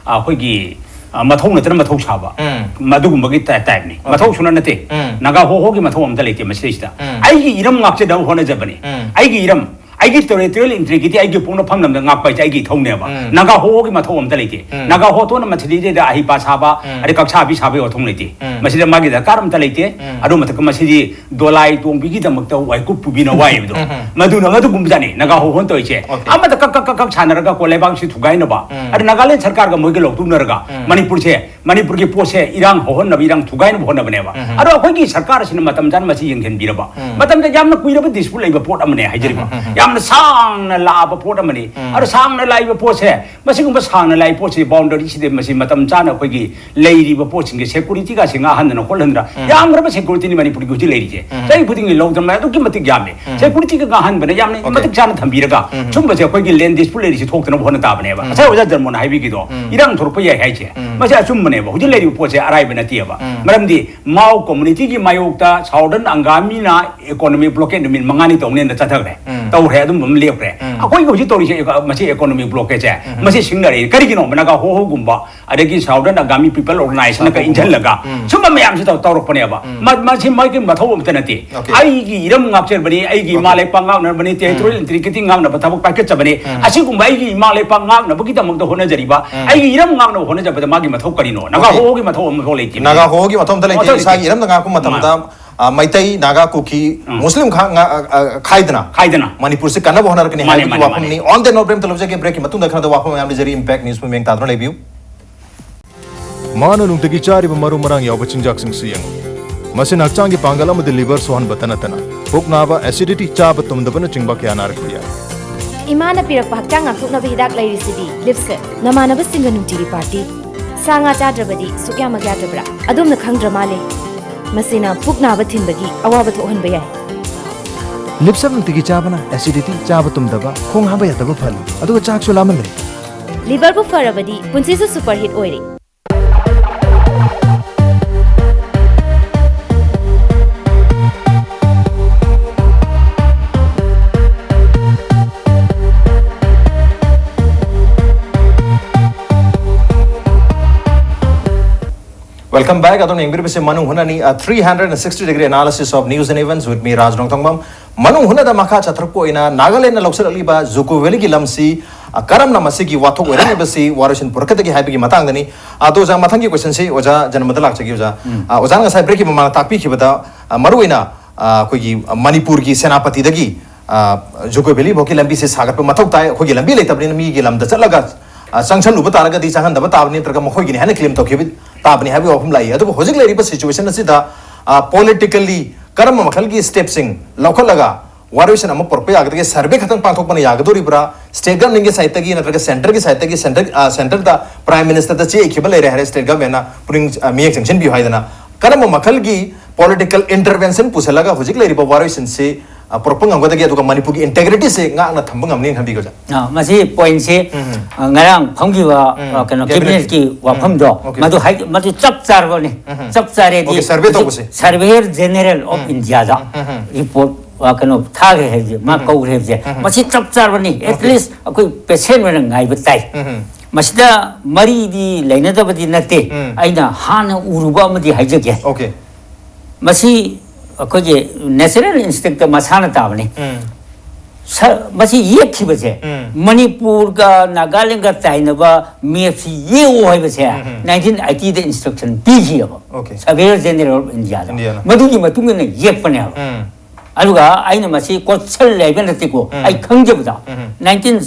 ꯑ, ꯑꯩꯈꯣꯏꯒꯤ, ꯑ, ꯃꯊꯧ ꯅꯠꯇꯅ ꯃꯊꯧ ꯁꯥꯕ, ꯎꯝ꯫ ꯃꯗꯨꯒꯨꯝꯕꯒꯤ ꯇꯥꯏ-, ꯇꯥꯏꯞꯅꯤ꯫ ꯑꯣꯀꯦ꯫ ꯃꯊꯧ ꯁꯨꯅ ꯅꯠꯇꯦ꯫ ꯎꯝ꯫ ꯅꯥꯒꯥ ꯍꯣ ꯍꯣꯒꯤ ꯃꯊꯧ ꯑꯝꯇ ꯂꯩꯇꯦ ꯃꯁꯤꯗꯩꯁꯤꯗ꯫ ꯎꯝ꯫ ꯑꯩꯒꯤ ꯏꯔꯝ ꯉꯥꯛꯆꯅꯕ ꯍꯣꯠꯅꯖꯕꯅꯤ꯫ ꯎꯝ꯫ ꯑꯩꯒꯤ ꯏꯔꯝ, ꯑꯩꯒꯤ territorial integrity, ꯑꯩꯒꯤ ꯄꯣꯛꯅꯐꯝ ꯂꯝꯗ ꯉꯥꯛꯄ ꯍꯥꯏꯁꯦ ꯑꯩꯒꯤ ꯏꯊꯧꯅꯦꯕ꯫ ꯎꯝ꯫ ꯅꯥꯒꯥ ꯍꯣ ꯍꯣꯒꯤ ꯃꯊꯧ ꯑꯝꯇ ꯂꯩꯇꯦ꯫ ꯎꯝ꯫ ꯅꯥꯒꯥ ꯍꯣ ꯍꯣꯅ ꯃꯁꯤꯗꯩꯗ ꯑꯍꯩꯄꯥ ꯁꯥꯕ, ꯎꯝ꯫ ꯑꯗꯩ ꯀꯛꯁꯥꯕꯤ ꯁꯥꯕꯒꯤ ꯋꯥꯊꯧ ꯂꯩꯇꯦ꯫ ꯎꯝ꯫ ꯃꯁꯤꯗ ꯃꯥꯒꯤ ꯗꯔꯀꯥꯔ ꯑꯝꯇ ꯂꯩꯇꯦ꯫ ꯎꯝ꯫ ꯑꯗꯨ ꯃꯊꯛꯇ ꯃꯁꯤꯗꯤ ꯗꯣꯂꯥꯏ ꯇꯣꯡꯕꯤꯒꯤꯗꯃꯛꯇ ꯋꯥꯏꯀꯨꯞ ꯄꯨꯕꯤꯅ ꯋꯥꯏꯕꯗꯣ꯫ ꯎꯝ, ꯎꯝ꯫ ꯃꯗꯨꯅ, ꯃꯗꯨꯒꯨꯝꯕꯖꯥꯠꯅꯤ ꯅꯥꯒꯥ ꯍꯣ ꯍꯣꯅ ꯇꯧꯔꯤꯁꯦ꯫ ꯑꯣꯀꯦ꯫ ꯑꯃꯗ ꯀꯛ, ꯀꯛ, ꯀꯛ, ꯀꯛ ꯁꯥꯟꯅꯔꯒ ꯀꯣ ꯂꯩꯕꯥꯛꯁꯤ ꯊꯨꯒꯥꯏꯅꯕ꯫ ꯎꯝ꯫ ꯑꯗ ꯅꯥꯒꯥꯂꯦꯟ ꯁꯔꯀꯥꯔꯒ ꯃꯣꯏꯒ ꯂꯧꯊꯣꯛꯅꯔꯒ ꯎꯝ꯫ ꯃꯅꯤꯄꯨꯔꯁꯦ, ꯃꯅꯤꯄꯨꯔꯒꯤ ꯄꯣꯠꯁꯦ ꯏꯔꯥꯡ ꯍꯧꯍꯟꯅꯕ, ꯏꯔꯥꯡ ꯊꯨꯒꯥꯏꯅꯕ ꯍꯣꯠꯅꯕꯅꯦꯕ꯫ ꯎꯝ꯫ ꯑꯗꯣ ꯑꯩꯈꯣꯏꯒꯤ ꯁꯔꯀꯥꯔ ꯑꯁꯤꯅ ꯃꯇꯝ ꯆꯥꯅ ꯃꯁꯤ ꯌꯦꯡꯁꯤꯟꯕꯤꯔꯕ ꯎꯝ꯫ ꯃꯇꯝꯗ ꯌꯥꯝꯅ ꯀꯨꯏꯔꯕ dispute ꯂꯩꯕ ꯄꯣꯠ ꯑꯃꯅꯦ ꯍꯥꯏꯖꯔꯤꯕ꯫ ꯎꯝ, ꯎꯝ, ꯎꯝ꯫ ꯌꯥꯝꯅ ꯁꯥꯡꯅ ꯂꯥꯛꯑꯕ ꯄꯣꯠ ꯑꯃꯅꯤ꯫ ꯎꯝ꯫ ꯑꯗꯣ ꯁꯥꯡꯅ ꯂꯥꯛꯏꯕ ꯄꯣꯠꯁꯦ, ꯃꯁꯤꯒꯨꯝꯕ ꯁꯥꯡꯅ ꯂꯥꯛꯏ ꯄꯣꯠꯁꯤ boundary ꯁꯤꯗ ꯃꯁꯤ ꯃꯇꯝ ꯆꯥꯅ ꯑꯩꯈꯣꯏꯒꯤ ꯂꯩꯔꯤꯕ ꯄꯣꯠꯁꯤꯡꯁꯦ security ꯒꯁꯤ ꯉꯥꯛꯍꯟꯗꯅ ꯈꯣꯠꯍꯟꯗꯅ ꯎꯝ꯫ ꯌꯥꯝꯈ꯭ꯔꯕ security ꯅꯤ ꯃꯅꯤꯄꯨꯔꯒꯤ ꯍꯧꯖꯤꯛ ꯂꯩꯔꯤꯁꯦ꯫ ꯎꯝ꯫ ꯆꯍꯤ ꯈꯨꯗꯤꯡꯒꯤ ꯂꯧꯗꯅ ꯑꯗꯨꯛꯀꯤ ꯃꯇꯤꯛ ꯌꯥꯝꯃꯦ꯫ ꯎꯝ꯫ Security ꯒ ꯉꯥꯛꯍꯟꯕꯅ ꯌꯥꯝꯅ ꯑꯣꯀꯦ꯫ ꯃꯇꯤꯛ ꯆꯥꯅ ꯊꯝꯕꯤꯔꯒ ꯎꯝ꯫ ꯁꯨꯝꯕꯁꯦ ꯑꯩꯈꯣꯏꯒꯤ land dispute ꯂꯩꯔꯤꯁꯤ ꯊꯣꯛꯇꯅꯕ ꯍꯣꯠꯅ ꯇꯥꯕꯅꯦꯕ꯫ ꯎꯝ꯫ ꯉꯁꯥꯏ ꯑꯣꯖꯥ ꯙꯔꯃꯣꯅ ꯍꯥꯏꯕꯤꯈꯤꯗꯣ ꯎꯝ꯫ ꯏꯔꯥꯡ ꯊꯣꯔꯛꯄ ꯌꯥꯏ ꯍꯥꯏꯁꯦ꯫ ꯎꯝ꯫ ꯃꯁꯤ ꯑꯆꯨꯝꯕꯅꯦꯕ꯫ ꯍꯧꯖꯤꯛ ꯂꯩꯔꯤꯕ ꯄꯣꯠꯁꯦ ꯑꯔꯥꯏꯕ ꯅꯠꯇꯦꯕ꯫ ꯎꯝ꯫ ꯃꯔꯝꯗꯤ ꯃꯥꯎ community ꯒꯤ ꯃꯥꯌꯣꯛꯇ Southern Angami ꯅ economic blockade ꯅꯨꯃꯤꯠ ꯃꯉꯥꯅꯤ ꯇꯧꯅꯦꯅ ꯆꯠꯊꯈ꯭ꯔꯦ꯫ ꯎꯝ꯫ ꯇꯧꯈ꯭ꯔꯦ, ꯑꯗꯨꯝꯕ ꯑꯃ ꯂꯦꯞꯈ꯭ꯔꯦ꯫ ꯎꯝ꯫ ꯑꯩꯈꯣꯏꯒꯤ ꯍꯧꯖꯤꯛ ꯇꯧꯔꯤꯁꯦ ꯃꯁꯤ economic blockade ꯁꯦ ꯎꯝ꯫ ꯃꯁꯤ ꯁꯤꯡꯅꯔꯛꯏ꯫ ꯀꯔꯤꯒꯤꯅꯣ? ꯅꯥꯒꯥ ꯍꯣ ꯍꯣꯒꯨꯝꯕ, ꯑꯗꯒꯤ Southern Angami People Organization ꯒ ꯁꯥꯐꯨꯒꯨꯝꯕ꯫ ꯏꯟꯁꯤꯜꯂꯒ ꯎꯝ꯫ ꯁꯨꯝꯕ ꯃꯌꯥꯝꯁꯤ ꯇꯧ-, ꯇꯧꯔꯛꯄꯅꯦꯕ꯫ ꯎꯝ꯫ ꯃ-, ꯃꯁꯤ ꯃꯣꯏꯒꯤ ꯃꯊꯧ ꯑꯝꯇ ꯅꯠꯇꯦ꯫ ꯑꯣꯀꯦ꯫ ꯑꯩꯒꯤ ꯏꯔꯝ ꯉꯥꯛꯆꯕꯅꯤ, ꯑꯩꯒꯤ ꯏꯃꯥ ꯑꯣꯀꯦ꯫ ꯂꯩꯄꯥꯛ ꯉꯥꯛꯅꯕꯅꯤ, ꯎꯝ꯫ Territorial integrity ꯉꯥꯛꯅꯕ ꯊꯕꯛ ꯄꯥꯏꯈꯠꯆꯕꯅꯤ꯫ ꯎꯝ꯫ ꯑꯁꯤꯒꯨꯝꯕ ꯑꯩꯒꯤ ꯏꯃꯥ ꯂꯩꯄꯥꯛ ꯉꯥꯛꯅꯕꯒꯤꯗꯃꯛꯇ ꯍꯣꯠꯅꯖꯔꯤꯕ, ꯎꯝ꯫ ꯑꯩꯒꯤ ꯏꯔꯝ ꯉꯥꯛꯅꯕ ꯍꯣꯠꯅꯖꯕꯗ ꯃꯥꯒꯤ ꯃꯊꯧ ꯀꯔꯤꯅꯣ? ꯅꯥꯒꯥ ꯑꯣꯀꯦ꯫ ꯍꯣ ꯍꯣꯒꯤ ꯃꯊꯧ ꯑꯃꯐꯥꯎ ꯂꯩꯇꯦ꯫ ꯅꯥꯒꯥ ꯍꯣ ꯍꯣꯒꯤ ꯃꯊꯧ ꯑꯝꯇ ꯂꯩꯇꯦ꯫ ꯃꯊꯧ ꯂꯩꯇꯦ꯫ ꯏꯁꯥꯒꯤ ꯏꯔꯝꯗ ꯉꯥꯛꯄ ꯃꯇꯝꯗ, ꯃꯥꯅꯦ꯫ ꯑ, ꯃꯩꯇꯩ, ꯅꯥꯒꯥ, ꯀꯨꯀꯤ, ꯎꯝ꯫ ꯃꯨꯁꯂꯤꯝ ꯈꯥ-, ꯉꯥ-, ꯑ, ꯑ, ꯈꯥꯏꯗꯅ ꯈꯥꯏꯗꯅ꯫ ꯃꯅꯤꯄꯨꯔꯁꯤ ꯀꯟꯅꯕ ꯍꯣꯠꯅꯔꯛꯀꯅꯤ ꯃꯥꯅꯦ, ꯍꯥꯏꯕꯒꯤ ꯃꯥꯅꯦ, ꯋꯥꯐꯝꯅꯤ꯫ ꯃꯥꯅꯦ꯫ On that note ꯕ꯭ꯔꯦꯛ ꯑꯃ ꯂꯧꯖꯒꯦ꯫ ꯕ꯭ꯔꯦꯛꯀꯤ ꯃꯇꯨꯡꯗ ꯈꯔꯗ ꯋꯥꯐꯝ ꯃꯌꯥꯝ ꯂꯩꯖꯔꯤ꯫ Impact News ꯄꯨꯝꯃꯤꯡ ꯇꯥꯗꯨꯅ ꯂꯩꯕꯤꯌꯨ꯫ ꯃꯥꯅ ꯅꯨꯡꯇꯤꯒꯤ ꯆꯥꯔꯤꯕ ꯃꯔꯨ ꯃꯔꯥꯡ ꯌꯥꯎꯕ ꯆꯤꯟꯖꯥꯛꯁꯤꯡꯁꯤ ꯌꯦꯡꯉꯨ꯫ ꯃꯁꯤꯅ ꯍꯛꯆꯥꯡꯒꯤ ꯄꯥꯡꯒꯜ ꯑꯃꯗꯤ liver ꯁꯣꯛꯍꯟꯕꯇ ꯅꯠꯇꯅ ꯄꯨꯛ ꯅꯥꯕ, acidity, ꯆꯥꯕ ꯇꯨꯝꯗꯕꯅꯆꯤꯡꯕ ꯀꯌꯥ ꯅꯥꯔꯛꯄ ꯌꯥꯏ꯫ ꯏꯃꯥꯅ ꯄꯤꯔꯛꯄ ꯍꯛꯆꯥꯡ ꯉꯥꯛꯊꯣꯛꯅꯕ ꯍꯤꯗꯥꯛ ꯂꯩꯔꯤꯁꯤꯗꯤ꯫ Lipsip꯫ ꯅꯃꯥꯟꯅꯕꯁꯤꯡꯒ ꯅꯨꯡꯇꯤꯒꯤ party꯫ ꯁꯥ ꯉꯥ ꯆꯥꯗ꯭ꯔꯕꯗꯤ ꯁꯨꯛꯌꯥꯃꯛ ꯌꯥꯗ꯭ꯔꯕ꯭ꯔꯥ? ꯑꯗꯣꯝꯅ ꯈꯪꯗ꯭ꯔ ꯃꯥꯜꯂꯦ꯫ ꯃꯁꯤꯅ ꯄꯨꯛ ꯅꯥꯕ ꯊꯤꯟꯕꯒꯤ ꯑꯋꯥꯕ ꯊꯣꯛꯍꯟꯕ ꯌꯥꯏ꯫ Lipsip ꯅꯨꯡꯇꯤꯒꯤ ꯆꯥꯕꯅ acidity, ꯆꯥꯕ ꯇꯨꯝꯗꯕ, ꯈꯣꯡ ꯍꯥꯝꯕ ꯌꯥꯗꯕ ꯐꯍꯜꯂꯤ, ꯑꯗꯨꯒ ꯆꯥꯛꯁꯨ ꯂꯥꯝꯍꯜꯂꯦ꯫ Liver ꯕꯨ ꯐꯔꯕꯗꯤ ꯄꯨꯟꯁꯤꯁꯨ superhit ꯑꯣꯏꯔꯦ꯫ Welcome back. ꯑꯗꯨꯝ ꯌꯦꯡꯕꯤꯔꯤꯕꯁꯤ ꯃꯅꯨꯡ ꯍꯨꯠꯅꯅꯤ, a three hundred sixty degree analysis of news and events with me, ꯔꯥꯖ ꯅꯣꯡꯊꯣꯡꯕꯝ꯫ ꯃꯅꯨꯡ ꯍꯨꯠꯅꯗ ꯃꯈꯥ ꯆꯠꯊꯔꯛꯄ ꯑꯣꯏꯅ ꯅꯥꯒꯥꯂꯦꯟꯗꯅ ꯂꯧꯁꯤꯜꯂꯛꯂꯤꯕ ꯖꯨꯀꯣ ꯚꯦꯂꯤꯒꯤ ꯂꯝꯁꯤ, ꯑ, ꯀꯔꯝꯅ ꯃꯁꯤꯒꯤ ꯋꯥꯊꯣꯛ ꯑꯣꯏꯔꯛꯂꯤꯕꯁꯤ ꯋꯥꯔꯣꯏꯁꯤꯟ ꯄꯨꯔꯛꯀꯗꯒꯦ ꯍꯥꯏꯕꯒꯤ ꯃꯇꯥꯡꯗꯅꯤ꯫ ꯑꯗꯣ ꯑꯣꯖꯥ, ꯃꯊꯪꯒꯤ question ꯁꯤ ꯑꯣꯖꯥ ꯖꯅꯃꯗ ꯂꯥꯛꯆꯒꯦ, ꯑꯣꯖꯥ꯫ ꯎꯝ꯫ ꯑ, ꯑꯣꯖꯥꯅ ꯉꯁꯥꯏ break ꯀꯤ ꯃꯃꯥꯡꯗ ꯇꯥꯛꯄꯤꯈꯤꯕꯗ, ꯑ, ꯃꯔꯨꯑꯣꯏꯅ, ꯑ, ꯑꯩꯈꯣꯏꯒꯤ ꯃꯅꯤꯄꯨꯔꯒꯤ ꯁꯦꯅꯥꯄꯇꯤꯗꯒꯤ, ꯑ, ꯖꯨꯀꯣ ꯚꯦꯂꯤ ꯐꯥꯎꯒꯤ ꯂꯝꯕꯤꯁꯦ ꯁꯥꯒꯠꯄ ꯃꯊꯧ ꯇꯥꯏ, ꯑꯩꯈꯣꯏꯒꯤ ꯂꯝꯕꯤ ꯂꯩꯇꯕꯅꯤꯅ ꯃꯤꯒꯤ ꯂꯝꯗ ꯆꯠꯂꯒ, ꯑ, ꯆꯪꯁꯜꯂꯨꯕ ꯇꯥꯔꯒꯗꯤ ꯆꯪꯍꯟꯗꯕ ꯇꯥꯕꯅꯤ, ꯅꯠꯇ꯭ꯔꯒ ꯃꯈꯣꯏꯒꯤꯅꯤ ꯍꯥꯏꯅ claim ꯇꯧꯈꯤꯕ ꯇꯥꯕꯅꯤ ꯍꯥꯏꯕꯒꯤ ꯋꯥꯐꯝ ꯂꯥꯛꯏ꯫ ꯑꯗꯨꯕꯨ ꯍꯧꯖꯤꯛ ꯂꯩꯔꯤꯕ situation ꯑꯁꯤꯗ, ꯑ, politically ꯀꯔꯝꯕ ꯃꯈꯜꯒꯤ step ꯁꯤꯡ ꯂꯧꯈꯠꯂꯒ ꯋꯥꯔꯣꯏꯁꯤꯟ ꯑꯃ ꯄꯨꯔꯛꯄ ꯌꯥꯒꯗꯒꯦ? Survey ꯈꯛꯇꯪ ꯄꯥꯡꯊꯣꯛꯄꯅ ꯌꯥꯒꯗꯧꯔꯤꯕ꯭ꯔꯥ? State government ꯀꯤ side ꯇꯒꯤ ꯅꯠꯇ꯭ꯔꯒ centre ꯒꯤ side ꯇꯒꯤ, centre, ꯑ, centre ꯗ Prime Minister ꯗ ꯆꯦ ꯏꯈꯤꯕ ꯂꯩꯔꯦ ꯍꯥꯏꯔꯦ, state government ꯅ ꯄꯨꯛꯅꯤꯡ, ꯑ, ꯃꯤꯠꯌꯦꯡ ꯆꯪꯁꯤꯟꯕꯤꯌꯨ ꯍꯥꯏꯗꯅ, ꯀꯔꯝꯕ ꯃꯈꯜꯒꯤ political intervention ꯄꯨꯁꯤꯜꯂꯒ ꯍꯧꯖꯤꯛ ꯂꯩꯔꯤꯕ ꯋꯥꯔꯣꯏꯁꯤꯟꯁꯤ, ꯑ, ꯄꯨꯔꯛꯄ ꯉꯝꯒꯗꯒꯦ, ꯑꯗꯨꯒ ꯃꯅꯤꯄꯨꯔꯒꯤ integrity ꯁꯦ ꯉꯥꯛꯅ ꯊꯝꯕ ꯉꯝꯅꯤ ꯈꯟꯕꯤꯒꯣ, ꯑꯣꯖꯥ? ꯑ, ꯃꯁꯤ point ꯁꯤ, ꯎꯝ꯫ ꯑ, ꯉꯔꯥꯡ ꯐꯝꯈꯤꯕ, ꯎꯝ꯫ ꯑ, ꯀꯩꯅꯣ, cabinet cabinet ꯀꯤ ꯎꯝ꯫ ꯋꯥꯐꯝꯗꯣ, Okay꯫ ꯃꯗꯨ ꯍꯥꯏ-, ꯃꯗꯨ ꯆꯞ ꯆꯥꯔꯕꯅꯤ꯫ ꯎꯝ꯫ ꯆꯞ ꯆꯥꯔꯦꯗꯤ Okay, survey ꯍꯧꯖꯤꯛ ꯇꯧꯕꯁꯦ꯫ Surveyor General of um. India ꯗ ꯎꯝ, ꯎꯝ, ꯎꯝ꯫ Report, ꯑ, ꯀꯩꯅꯣ ꯊꯥꯈ꯭ꯔꯦ ꯍꯥꯏꯕꯁꯦ, ꯃꯥ ꯎꯝ꯫ ꯀꯧꯈ꯭ꯔꯦ ꯍꯥꯏꯕꯁꯦ, ꯎꯝ꯫ ꯃꯁꯤ ꯆꯞ ꯆꯥꯔꯕꯅꯤ꯫ At Okay꯫ Least ꯑꯩꯈꯣꯏ patient ꯑꯣꯏꯅ ꯉꯥꯏꯕ ꯇꯥꯏ꯫ ꯎꯝ꯫ ꯃꯁꯤꯗ ꯃꯔꯤꯗꯤ ꯂꯩꯅꯗꯕꯗꯤ ꯅꯠꯇꯦ꯫ ꯎꯝ꯫ ꯑꯩꯅ ꯍꯥꯟꯅ ꯎꯔꯨꯕ ꯑꯃꯗꯤ ꯍꯥꯏꯖꯒꯦ꯫ Okay꯫ ꯃꯁꯤ ꯑꯩꯈꯣꯏꯒꯤ natural instinct ꯇ ꯃꯁꯥꯅ ꯇꯥꯕꯅꯤ꯫ ꯎꯝ꯫ ꯁ-, ꯃꯁꯤ ꯌꯦꯛꯈꯤꯕꯁꯦ, ꯎꯝ꯫ ꯃꯅꯤꯄꯨꯔꯒ ꯅꯥꯒꯥꯂꯦꯟꯒ ꯇꯥꯏꯅꯕ map ꯁꯤ ꯌꯦꯛꯑꯣ ꯍꯥꯏꯕꯁꯦ ꯎꯝ, ꯎꯝ꯫ Nineteen eighty the instruction ꯄꯤꯈꯤꯑꯕ꯫ Okay꯫ Surveyor General of India the. India ꯅ꯫ ꯃꯗꯨꯒꯤ ꯃꯇꯨꯡ ꯏꯟꯅ ꯌꯦꯛꯄꯅꯦꯕ꯫ ꯎꯝ꯫ ꯑꯗꯨꯒ ꯑꯩꯅ ꯃꯁꯤ ꯀꯣꯠꯁꯜꯂꯦ ꯍꯥꯏꯕ ꯅꯠꯇꯦꯀꯣ, ꯎꯝ꯫ ꯑꯩ ꯈꯪꯖꯕꯗ ꯎꯝ꯫ Nineteen,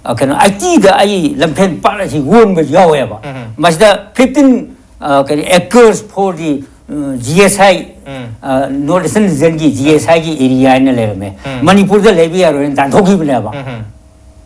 ꯑ, ꯀꯩꯅꯣ, eighty ꯗ ꯑꯩ ꯂꯝꯐꯦꯜ ꯄꯥꯠ ꯑꯁꯤ ꯌꯣꯟꯕ ꯌꯥꯎꯋꯦꯕ꯫ ꯎꯝ꯫ ꯃꯁꯤꯗ fifteen, ꯑ, ꯀꯩꯅꯣ, acres for the, um, G S I, ꯎꯝ꯫ ꯑ, North Eastern Region ꯒꯤ G S I ꯒꯤ area ꯍꯥꯏꯅ ꯂꯩꯔꯝꯃꯦ꯫ ꯎꯝ꯫ ꯃꯅꯤꯄꯨꯔꯗ ꯂꯩꯕ ꯌꯥꯔꯣꯏꯅ ꯇꯥꯟꯊꯣꯛꯈꯤꯕꯅꯦꯕ꯫ ꯎꯝ꯫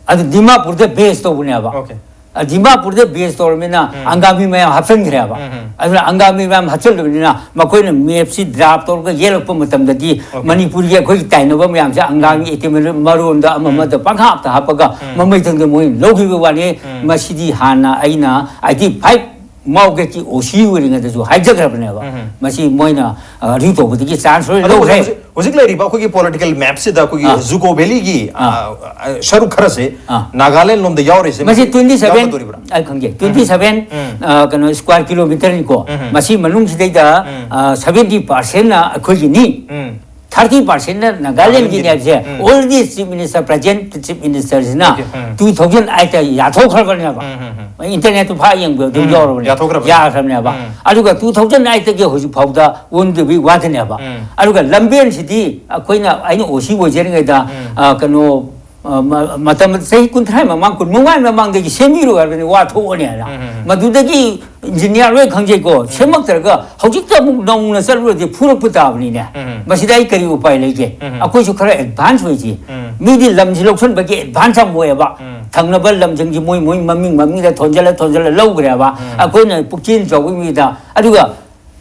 ꯑꯗꯨ ꯗꯤꯃꯥꯄꯨꯔꯗ base ꯇꯧꯕꯅꯦꯕ꯫ Okay꯫ ꯑ, ꯗꯤꯃꯥꯄꯨꯔꯗ base ꯇꯧꯔꯕꯅꯤꯅ ꯎꯝ꯫ ꯑꯪꯒꯥꯃꯤ ꯃꯌꯥꯝ ꯍꯥꯞꯆꯤꯟꯈ꯭ꯔꯦꯕ꯫ ꯎꯝ, ꯎꯝ꯫ ꯑꯗꯨꯅ ꯑꯪꯒꯥꯃꯤ ꯃꯌꯥꯝ ꯍꯥꯞꯆꯤꯜꯂꯕꯅꯤꯅ ꯃꯈꯣꯏꯅ map ꯁꯤ draft ꯇꯧꯔꯒ ꯌꯦꯛꯂꯛꯄ ꯃꯇꯝꯗꯗꯤ Okay꯫ ꯃꯅꯤꯄꯨꯔꯒꯤ ꯑꯩꯈꯣꯏꯒꯤ ꯇꯥꯏꯅꯕ ꯃꯌꯥꯝꯁꯦ ꯑꯪꯒꯥꯃꯤ ꯎꯝ꯫ ꯏꯇꯤꯃꯦꯜ ꯃꯔꯣꯟꯗ ꯑꯃ ꯎꯝ꯫ ꯑꯃꯗ ꯄꯪꯍꯥꯞꯇ ꯍꯥꯞꯄꯒ ꯎꯝ꯫ ꯃꯃꯩꯊꯪꯗ ꯃꯣꯏ ꯂꯧꯈꯤꯕ ꯋꯥꯅꯤ꯫ ꯎꯝ꯫ ꯃꯁꯤꯗꯤ ꯍꯥꯟꯅ ꯑꯩꯅ eighty five ꯃꯥꯎꯒꯦꯠꯀꯤ ꯑꯣ ꯁꯤ ꯑꯣꯏꯔꯤꯉꯩꯗꯁꯨ ꯍꯥꯏꯖꯈ꯭ꯔꯕꯅꯦꯕ꯫ ꯎꯝ꯫ ꯃꯁꯤ ꯃꯣꯏꯅ, ꯑ, ꯑꯗꯨ ꯇꯧꯕꯗꯒꯤ ꯆꯥꯟꯁ ꯂꯣꯏ ꯑꯗꯣ ꯂꯧꯈ꯭ꯔꯦ꯫ ꯍꯧꯖꯤꯛ, ꯍꯧꯖꯤꯛ ꯂꯩꯔꯤꯕ ꯑꯩꯈꯣꯏꯒꯤ ꯄꯣꯂꯤꯇꯤꯀꯦꯜ ꯃꯦꯞꯁꯤꯗ ꯑꯩꯈꯣꯏꯒꯤ ꯑꯥ꯫ ꯖꯨꯀꯣ ꯚꯦꯂꯤꯒꯤ, ꯑꯥ꯫ ꯑ, ꯑ, ꯁꯔꯨꯛ ꯈꯔꯁꯦ ꯑꯥ꯫ ꯅꯥꯒꯥꯂꯦꯟ ꯂꯣꯝꯗ ꯌꯥꯎꯔꯤꯁꯦ ꯃꯁꯤ ꯇ꯭ꯋꯦꯟꯇꯤ ꯁꯚꯦꯟ, ꯌꯥꯎꯒꯗꯣꯔꯤꯕ꯭ꯔꯥ? ꯑꯩ ꯈꯪꯖꯩ, ꯎꯝ꯫ ꯇ꯭ꯋꯦꯟꯇꯤ ꯁꯚꯦꯟ, ꯎꯝ꯫ ꯑ, ꯀꯩꯅꯣ, ꯁ꯭ꯀ꯭ꯋꯥꯔ ꯀꯤꯂꯣꯃꯤꯇꯔꯅꯤꯀꯣ꯫ ꯎꯝ꯫ ꯃꯁꯤ ꯃꯅꯨꯡꯁꯤꯗꯩꯗ, ꯎꯝ꯫ ꯑ, ꯁꯚꯦꯟꯇꯤ ꯄꯥꯔꯁꯦꯟꯅ ꯑꯩꯈꯣꯏꯒꯤꯅꯤ꯫ ꯎꯝ꯫ ꯊꯥꯔꯇꯤ ꯄꯥꯔꯁꯦꯟꯅ ꯅꯥꯒꯥꯂꯦꯟꯒꯤꯅꯤ ꯍꯥꯏꯕꯁꯦ ꯎꯝ꯫ Already chief minister, present chief ꯃꯤꯅꯤꯁꯇꯔꯁꯤꯅ ꯑꯣꯀꯦ, ꯎꯝ꯫ ꯇꯨ ꯊꯥꯎꯖꯟ ꯑꯥꯏꯠꯇ ꯌꯥꯊꯣꯛꯈ꯭ꯔꯕꯅꯦꯕ꯫ ꯎꯝ, ꯎꯝ, ꯎꯝ꯫ ꯏꯟꯇꯔꯅꯦꯠꯇꯨ ꯐꯥ ꯌꯦꯡꯕ ꯑꯗꯨꯝ ꯎꯝ, ꯌꯥꯎꯔꯕꯅꯦ꯫ ꯌꯥꯊꯣꯛꯈ꯭ꯔꯕꯅꯦ꯫ ꯌꯥꯈ꯭ꯔꯕꯅꯦꯕ꯫ ꯎꯝ꯫ ꯑꯗꯨꯒ ꯇꯨ ꯊꯥꯎꯖꯟ ꯑꯥꯏꯠꯇꯒꯤ ꯍꯧꯖꯤꯛ ꯐꯥꯎꯗ ꯑꯣꯟꯗꯕꯤ ꯋꯥꯗꯅꯦꯕ꯫ ꯎꯝ꯫ ꯑꯗꯨꯒ ꯂꯝꯕꯦꯟꯁꯤꯗꯤ ꯑꯩꯈꯣꯏꯅ, ꯑꯩꯅ ꯑꯣ ꯁꯤ ꯑꯣꯏꯖꯔꯤꯉꯩꯗ, ꯎꯝ꯫ ꯑ, ꯀꯩꯅꯣ, ꯑ, ꯃ-, ꯃꯇꯝ ꯆꯍꯤ ꯀꯨꯟꯊ꯭ꯔꯥ ꯃꯃꯥꯡ, ꯀꯨꯟ ꯃꯉꯥ ꯃꯃꯥꯡꯗꯒꯤ ꯁꯦꯝꯕꯤꯔꯨ ꯍꯥꯏꯕꯅꯤ, ꯋꯥ ꯊꯣꯛꯑꯅꯤ ꯍꯥꯏꯅ꯫ ꯎꯝ, ꯎꯝ, ꯎꯝ꯫ ꯃꯗꯨꯗꯒꯤ ꯏꯟꯖꯤꯅꯤꯌꯥꯔ ꯂꯣꯏ ꯈꯪꯖꯩꯀꯣ, ꯎꯝ꯫ ꯁꯦꯝꯃꯛꯇ꯭ꯔꯒ ꯍꯧꯖꯤꯛꯇ ꯑꯃꯨꯛ ꯅꯧꯅ ꯆꯠꯂꯨꯔꯗꯤ ꯐꯨꯔꯛꯄ ꯇꯥꯕꯅꯤꯅꯦ꯫ ꯎꯝ꯫ ꯃꯁꯤꯗ ꯑꯩ ꯀꯔꯤ ꯎꯄꯥꯏ ꯂꯩꯒꯦ? ꯎꯝ꯫ ꯑꯩꯈꯣꯏꯁꯨ ꯈꯔ ꯑꯦꯗꯚꯥꯟꯁ ꯑꯣꯏꯁꯤ꯫ ꯎꯝ꯫ ꯃꯤꯗꯤ ꯂꯝꯁꯤ ꯂꯧꯁꯤꯟꯕꯒꯤ ꯑꯦꯗꯚꯥꯟꯁ ꯌꯥꯝ ꯑꯣꯏꯌꯦꯕ꯫ ꯎꯝ꯫ ꯊꯪꯅꯕ ꯂꯝꯁꯤꯡꯁꯤ ꯃꯣꯏ, ꯃꯣꯏ ꯃꯃꯤꯡ, ꯃꯃꯤꯡꯗ ꯊꯣꯟꯖꯜꯂ, ꯊꯣꯟꯖꯜꯂ ꯂꯧꯈ꯭ꯔꯦꯕ꯫ ꯎꯝ꯫ ꯑꯩꯈꯣꯏꯅ ꯄꯨꯛꯆꯦꯜ ꯆꯥꯎꯕꯒꯤ ꯃꯤꯗ꯫ ꯑꯗꯨꯒ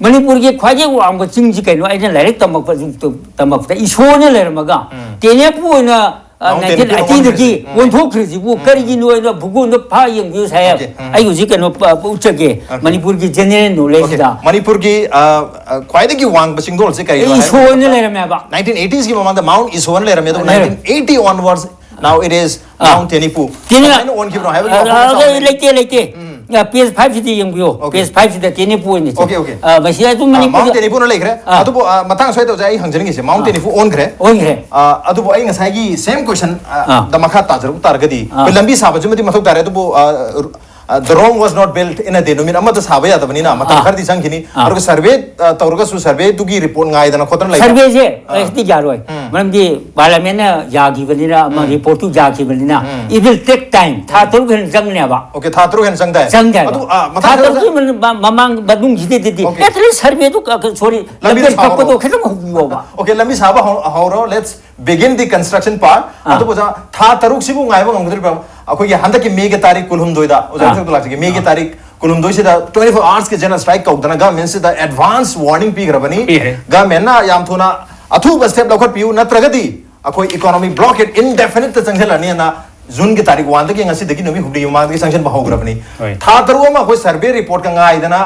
ꯃꯅꯤꯄꯨꯔꯒꯤ ꯈ꯭ꯋꯥꯏꯗꯒꯤ ꯋꯥꯡꯕ ꯆꯤꯡꯁꯤ ꯀꯩꯅꯣ? ꯑꯩꯅ ꯂꯥꯏꯔꯤꯛ ꯇꯝꯃꯛꯄ, ꯇꯝꯃꯛꯄꯗ ꯏꯁꯣꯔꯅ ꯂꯩꯔꯝꯃꯒ ꯎꯝ꯫ ꯇꯦꯅꯦꯄꯨ ꯑꯣꯏꯅ, ꯑ, ꯃꯥꯎꯟ ꯇꯦꯅꯦꯄꯨꯅ ꯅꯥꯏꯟꯇꯤꯟ ꯑꯩꯠꯇꯤꯗꯒꯤ ꯑꯣꯟꯈ꯭ꯔꯤꯁꯦ꯫ ꯎꯝ꯫ ꯑꯣꯟꯊꯣꯛꯈ꯭ꯔꯤꯁꯤꯕꯨ ꯎꯝ꯫ ꯀꯔꯤꯒꯤꯅꯣ ꯍꯥꯏꯅ ꯚꯨꯒꯣꯜꯗ ꯐꯥ ꯌꯦꯡꯕꯤꯌꯨ ꯁꯥꯍꯦꯕ꯫ ꯑꯣꯀꯦ꯫ ꯎꯝ꯫ ꯑꯩ ꯍꯧꯖꯤꯛ ꯀꯩꯅꯣ ꯄ-, ꯄ-, ꯎꯠꯆꯒꯦ꯫ ꯑꯣꯀꯦ꯫ ꯃꯅꯤꯄꯨꯔꯒꯤ ꯖꯦꯅꯦꯔꯦꯜ ꯑꯣꯀꯦ꯫ ꯅꯣꯂꯦꯖꯁꯤꯗ꯫ ꯃꯅꯤꯄꯨꯔꯒꯤ, ꯑ, ꯑ, ꯈ꯭ꯋꯥꯏꯗꯒꯤ ꯋꯥꯡꯕ ꯆꯤꯡꯗꯣꯜꯁꯦ ꯀꯔꯤꯅꯣ ꯑꯩ ꯍꯥꯏꯕ ꯏꯁꯣꯔꯅ ꯃꯇꯝꯗ ꯂꯩꯔꯝꯃꯦꯕ꯫ ꯅꯥꯏꯟꯇꯤꯟ ꯑꯩꯠꯇꯤꯁꯀꯤ ꯃꯃꯥꯡꯗ ꯃꯥꯎꯟ ꯏꯁꯣꯔꯅ ꯂꯩꯔꯝꯃꯦ, ꯑꯗꯨꯕꯨ ꯂꯩꯔꯝꯃꯦ꯫ Nineteen eighty onwards, now it is ah. Mount Tenupu꯫ ꯇꯦꯅꯦ-, ꯀꯃꯥꯏꯅ ꯑꯣꯟꯈꯤꯕꯅꯣ ꯍꯥꯏꯕꯒꯤ ꯑ, ꯋꯥꯐꯝ ꯑ, ꯆꯥꯎꯅ ꯂꯩ꯫ ꯂꯩꯇꯦ, ꯂꯩꯇꯦ꯫ ꯎꯝ꯫ ꯑ, ꯄꯦꯖ ꯐꯥꯏꯚꯁꯤꯗ ꯌꯦꯡꯕꯤꯌꯣ꯫ ꯑꯣꯀꯦ꯫ ꯄꯦꯖ ꯐꯥꯏꯚꯁꯤꯗ ꯇꯦꯅꯦꯄꯨ ꯑꯣꯏꯅ ꯆꯠ-, ꯑꯣꯀꯦ, ꯑꯣꯀꯦ꯫ ꯑ, ꯃꯁꯤꯗ ꯑꯗꯨꯝ ꯑ, ꯃꯅꯤꯄꯨꯔꯗ ꯃꯥꯎꯟ ꯇꯦꯅꯦꯄꯨꯅ ꯂꯩꯈ꯭ꯔꯦ꯫ ꯑꯥ꯫ ꯑꯗꯨꯕꯨ, ꯑ, ꯃꯇꯥꯡ ꯁ꯭ꯋꯥꯏꯗ ꯑꯣꯖꯥ ꯑꯩ ꯍꯪꯖꯅꯤꯡꯉꯤꯁꯦ, ꯃꯥꯎꯟ ꯑꯥ꯫ ꯇꯦꯅꯦꯄꯨ ꯑꯣꯟꯈ꯭ꯔꯦ꯫ ꯑꯣꯟꯈ꯭ꯔꯦ꯫ ꯑ, ꯑꯗꯨꯕꯨ ꯑꯩ ꯉꯁꯥꯏꯒꯤ same question, ꯑ, ꯑꯥ꯫ ꯗ ꯃꯈꯥ ꯇꯥꯖꯔꯛꯄ ꯇꯥꯔꯒꯗꯤ, ꯑꯥ꯫ ꯑꯩꯈꯣꯏ ꯂꯝꯕꯤ ꯁꯥꯕꯁꯤꯃꯗꯤ ꯃꯊꯧ ꯇꯥꯔꯦ, ꯑꯗꯨꯕꯨ, ꯑ, ꯑ, the Rome was not built in a day, ꯅꯨꯃꯤꯠ ꯑꯃꯗ ꯁꯥꯕ ꯌꯥꯗꯕꯅꯤꯅ ꯃꯇꯝ ꯑꯥ꯫ ꯈꯔꯗꯤ ꯆꯪꯈꯤꯅꯤ꯫ ꯑꯥ꯫ ꯑꯗꯨꯒ ꯁꯔꯚꯦ, ꯑ, ꯇꯧꯔꯒꯁꯨ ꯁꯔꯚꯦꯗꯨꯒꯤ ꯔꯤꯄꯣꯔꯠ ꯉꯥꯏꯗꯅ ꯈꯣꯠꯇꯅ ꯂꯩꯕ꯫ ꯁꯔꯚꯦꯁꯦ ꯑꯥ꯫ ꯑꯩꯁꯤꯗꯤ ꯌꯥꯔꯣꯏ꯫ ꯎꯝ꯫ ꯃꯔꯝꯗꯤ ꯄꯥꯔꯂꯤꯌꯥꯃꯦꯟꯅ ꯌꯥꯈꯤꯕꯅꯤꯅ, ꯑꯃ ꯎꯝ꯫ ꯔꯤꯄꯣꯔꯠꯇꯨ ꯌꯥꯈꯤꯕꯅꯤꯅ, ꯎꯝ꯫ It will take time. ꯊꯥ ꯎꯝ꯫ ꯇꯔꯨꯛ ꯍꯦꯟꯅ ꯆꯪꯅꯦꯕ꯫ ꯑꯣꯀꯦ, ꯊꯥ ꯇꯔꯨꯛ ꯍꯦꯟꯅ ꯆꯪ ꯇꯥꯏ꯫ ꯆꯪ ꯇꯥꯏꯕ꯫ ꯑꯗꯨ, ꯑ, ꯃꯊꯪ ꯊꯥ ꯈꯔ ꯇꯔꯨꯛꯀꯤ ꯃꯅꯨꯡ-, ꯃ-, ꯃꯃꯥꯡ ꯃꯅꯨꯡꯁꯤꯗꯩꯗꯗꯤ ꯑꯣꯀꯦ꯫ At least ꯁꯔꯚꯦꯗꯨ ꯀ-, ꯀ-, sorry, ꯂꯝꯕꯤꯗꯣ ꯂꯝꯕꯤ ꯁꯥꯍꯧꯔꯣ꯫ ꯀꯛꯄꯗꯣ ꯈꯤꯇꯪ ꯍꯧꯕꯤꯌꯣꯕ꯫ ꯑꯣꯀꯦ, ꯂꯝꯕꯤ ꯁꯥꯕ ꯍꯧ-, ꯍꯧꯔꯣ꯫ Let's begin the construction part꯫ ꯑꯥ꯫ ꯑꯗꯨꯕꯨ ꯑꯣꯖꯥ, ꯊꯥ ꯇꯔꯨꯛꯁꯤꯕꯨ ꯉꯥꯏꯕ ꯉꯝꯒꯗꯧꯔꯤꯕ꯭ꯔꯥ? ꯑꯩꯈꯣꯏꯒꯤ ꯍꯟꯗꯛꯀꯤ ꯃꯦꯒꯤ ꯇꯥꯔꯤꯛ ꯀꯨꯟꯍꯨꯝꯗꯣꯏꯗ, ꯑꯣꯖꯥ ꯑꯥ꯫ ꯃꯊꯛꯇ ꯂꯥꯛꯆꯒꯦ, ꯃꯦꯒꯤ ꯑꯥ꯫ ꯇꯥꯔꯤꯛ ꯀꯨꯟꯍꯨꯝꯗꯣꯏꯁꯤꯗ twenty four hours ꯀꯤ general strike ꯀꯧꯗꯅ ꯒꯚꯔꯟꯃꯦꯟꯁꯤꯗ advance warning ꯄꯤꯈ꯭ꯔꯕꯅꯤ꯫ ꯄꯤꯈ꯭ꯔꯦ꯫ ꯒꯚꯔꯟꯃꯦꯟꯅ ꯌꯥꯝ ꯊꯨꯅ ꯑꯊꯨꯕ step ꯂꯧꯈꯠꯄꯤꯌꯨ, ꯅꯠꯇ꯭ꯔꯒꯗꯤ ꯑꯩꯈꯣꯏ economic blockade indefinite ꯇ ꯆꯪꯁꯤꯜꯂꯅꯤꯅ ꯖꯨꯟꯒꯤ ꯇꯥꯔꯤꯛ ꯋꯥꯟꯗꯒꯤ ꯉꯁꯤꯗꯒꯤ ꯅꯨꯃꯤꯠ ꯍꯨꯝꯅꯤ ꯃꯃꯥꯡꯗꯒꯤ ꯆꯪꯁꯤꯟꯕ ꯍꯧꯈ꯭ꯔꯕꯅꯤ꯫ ꯍꯣꯏ꯫ ꯊꯥ ꯇꯔꯨꯛ ꯑꯃ ꯑꯩꯈꯣꯏ ꯁꯔꯚꯦ ꯔꯤꯄꯣꯔꯠꯀ ꯉꯥꯏꯗꯅ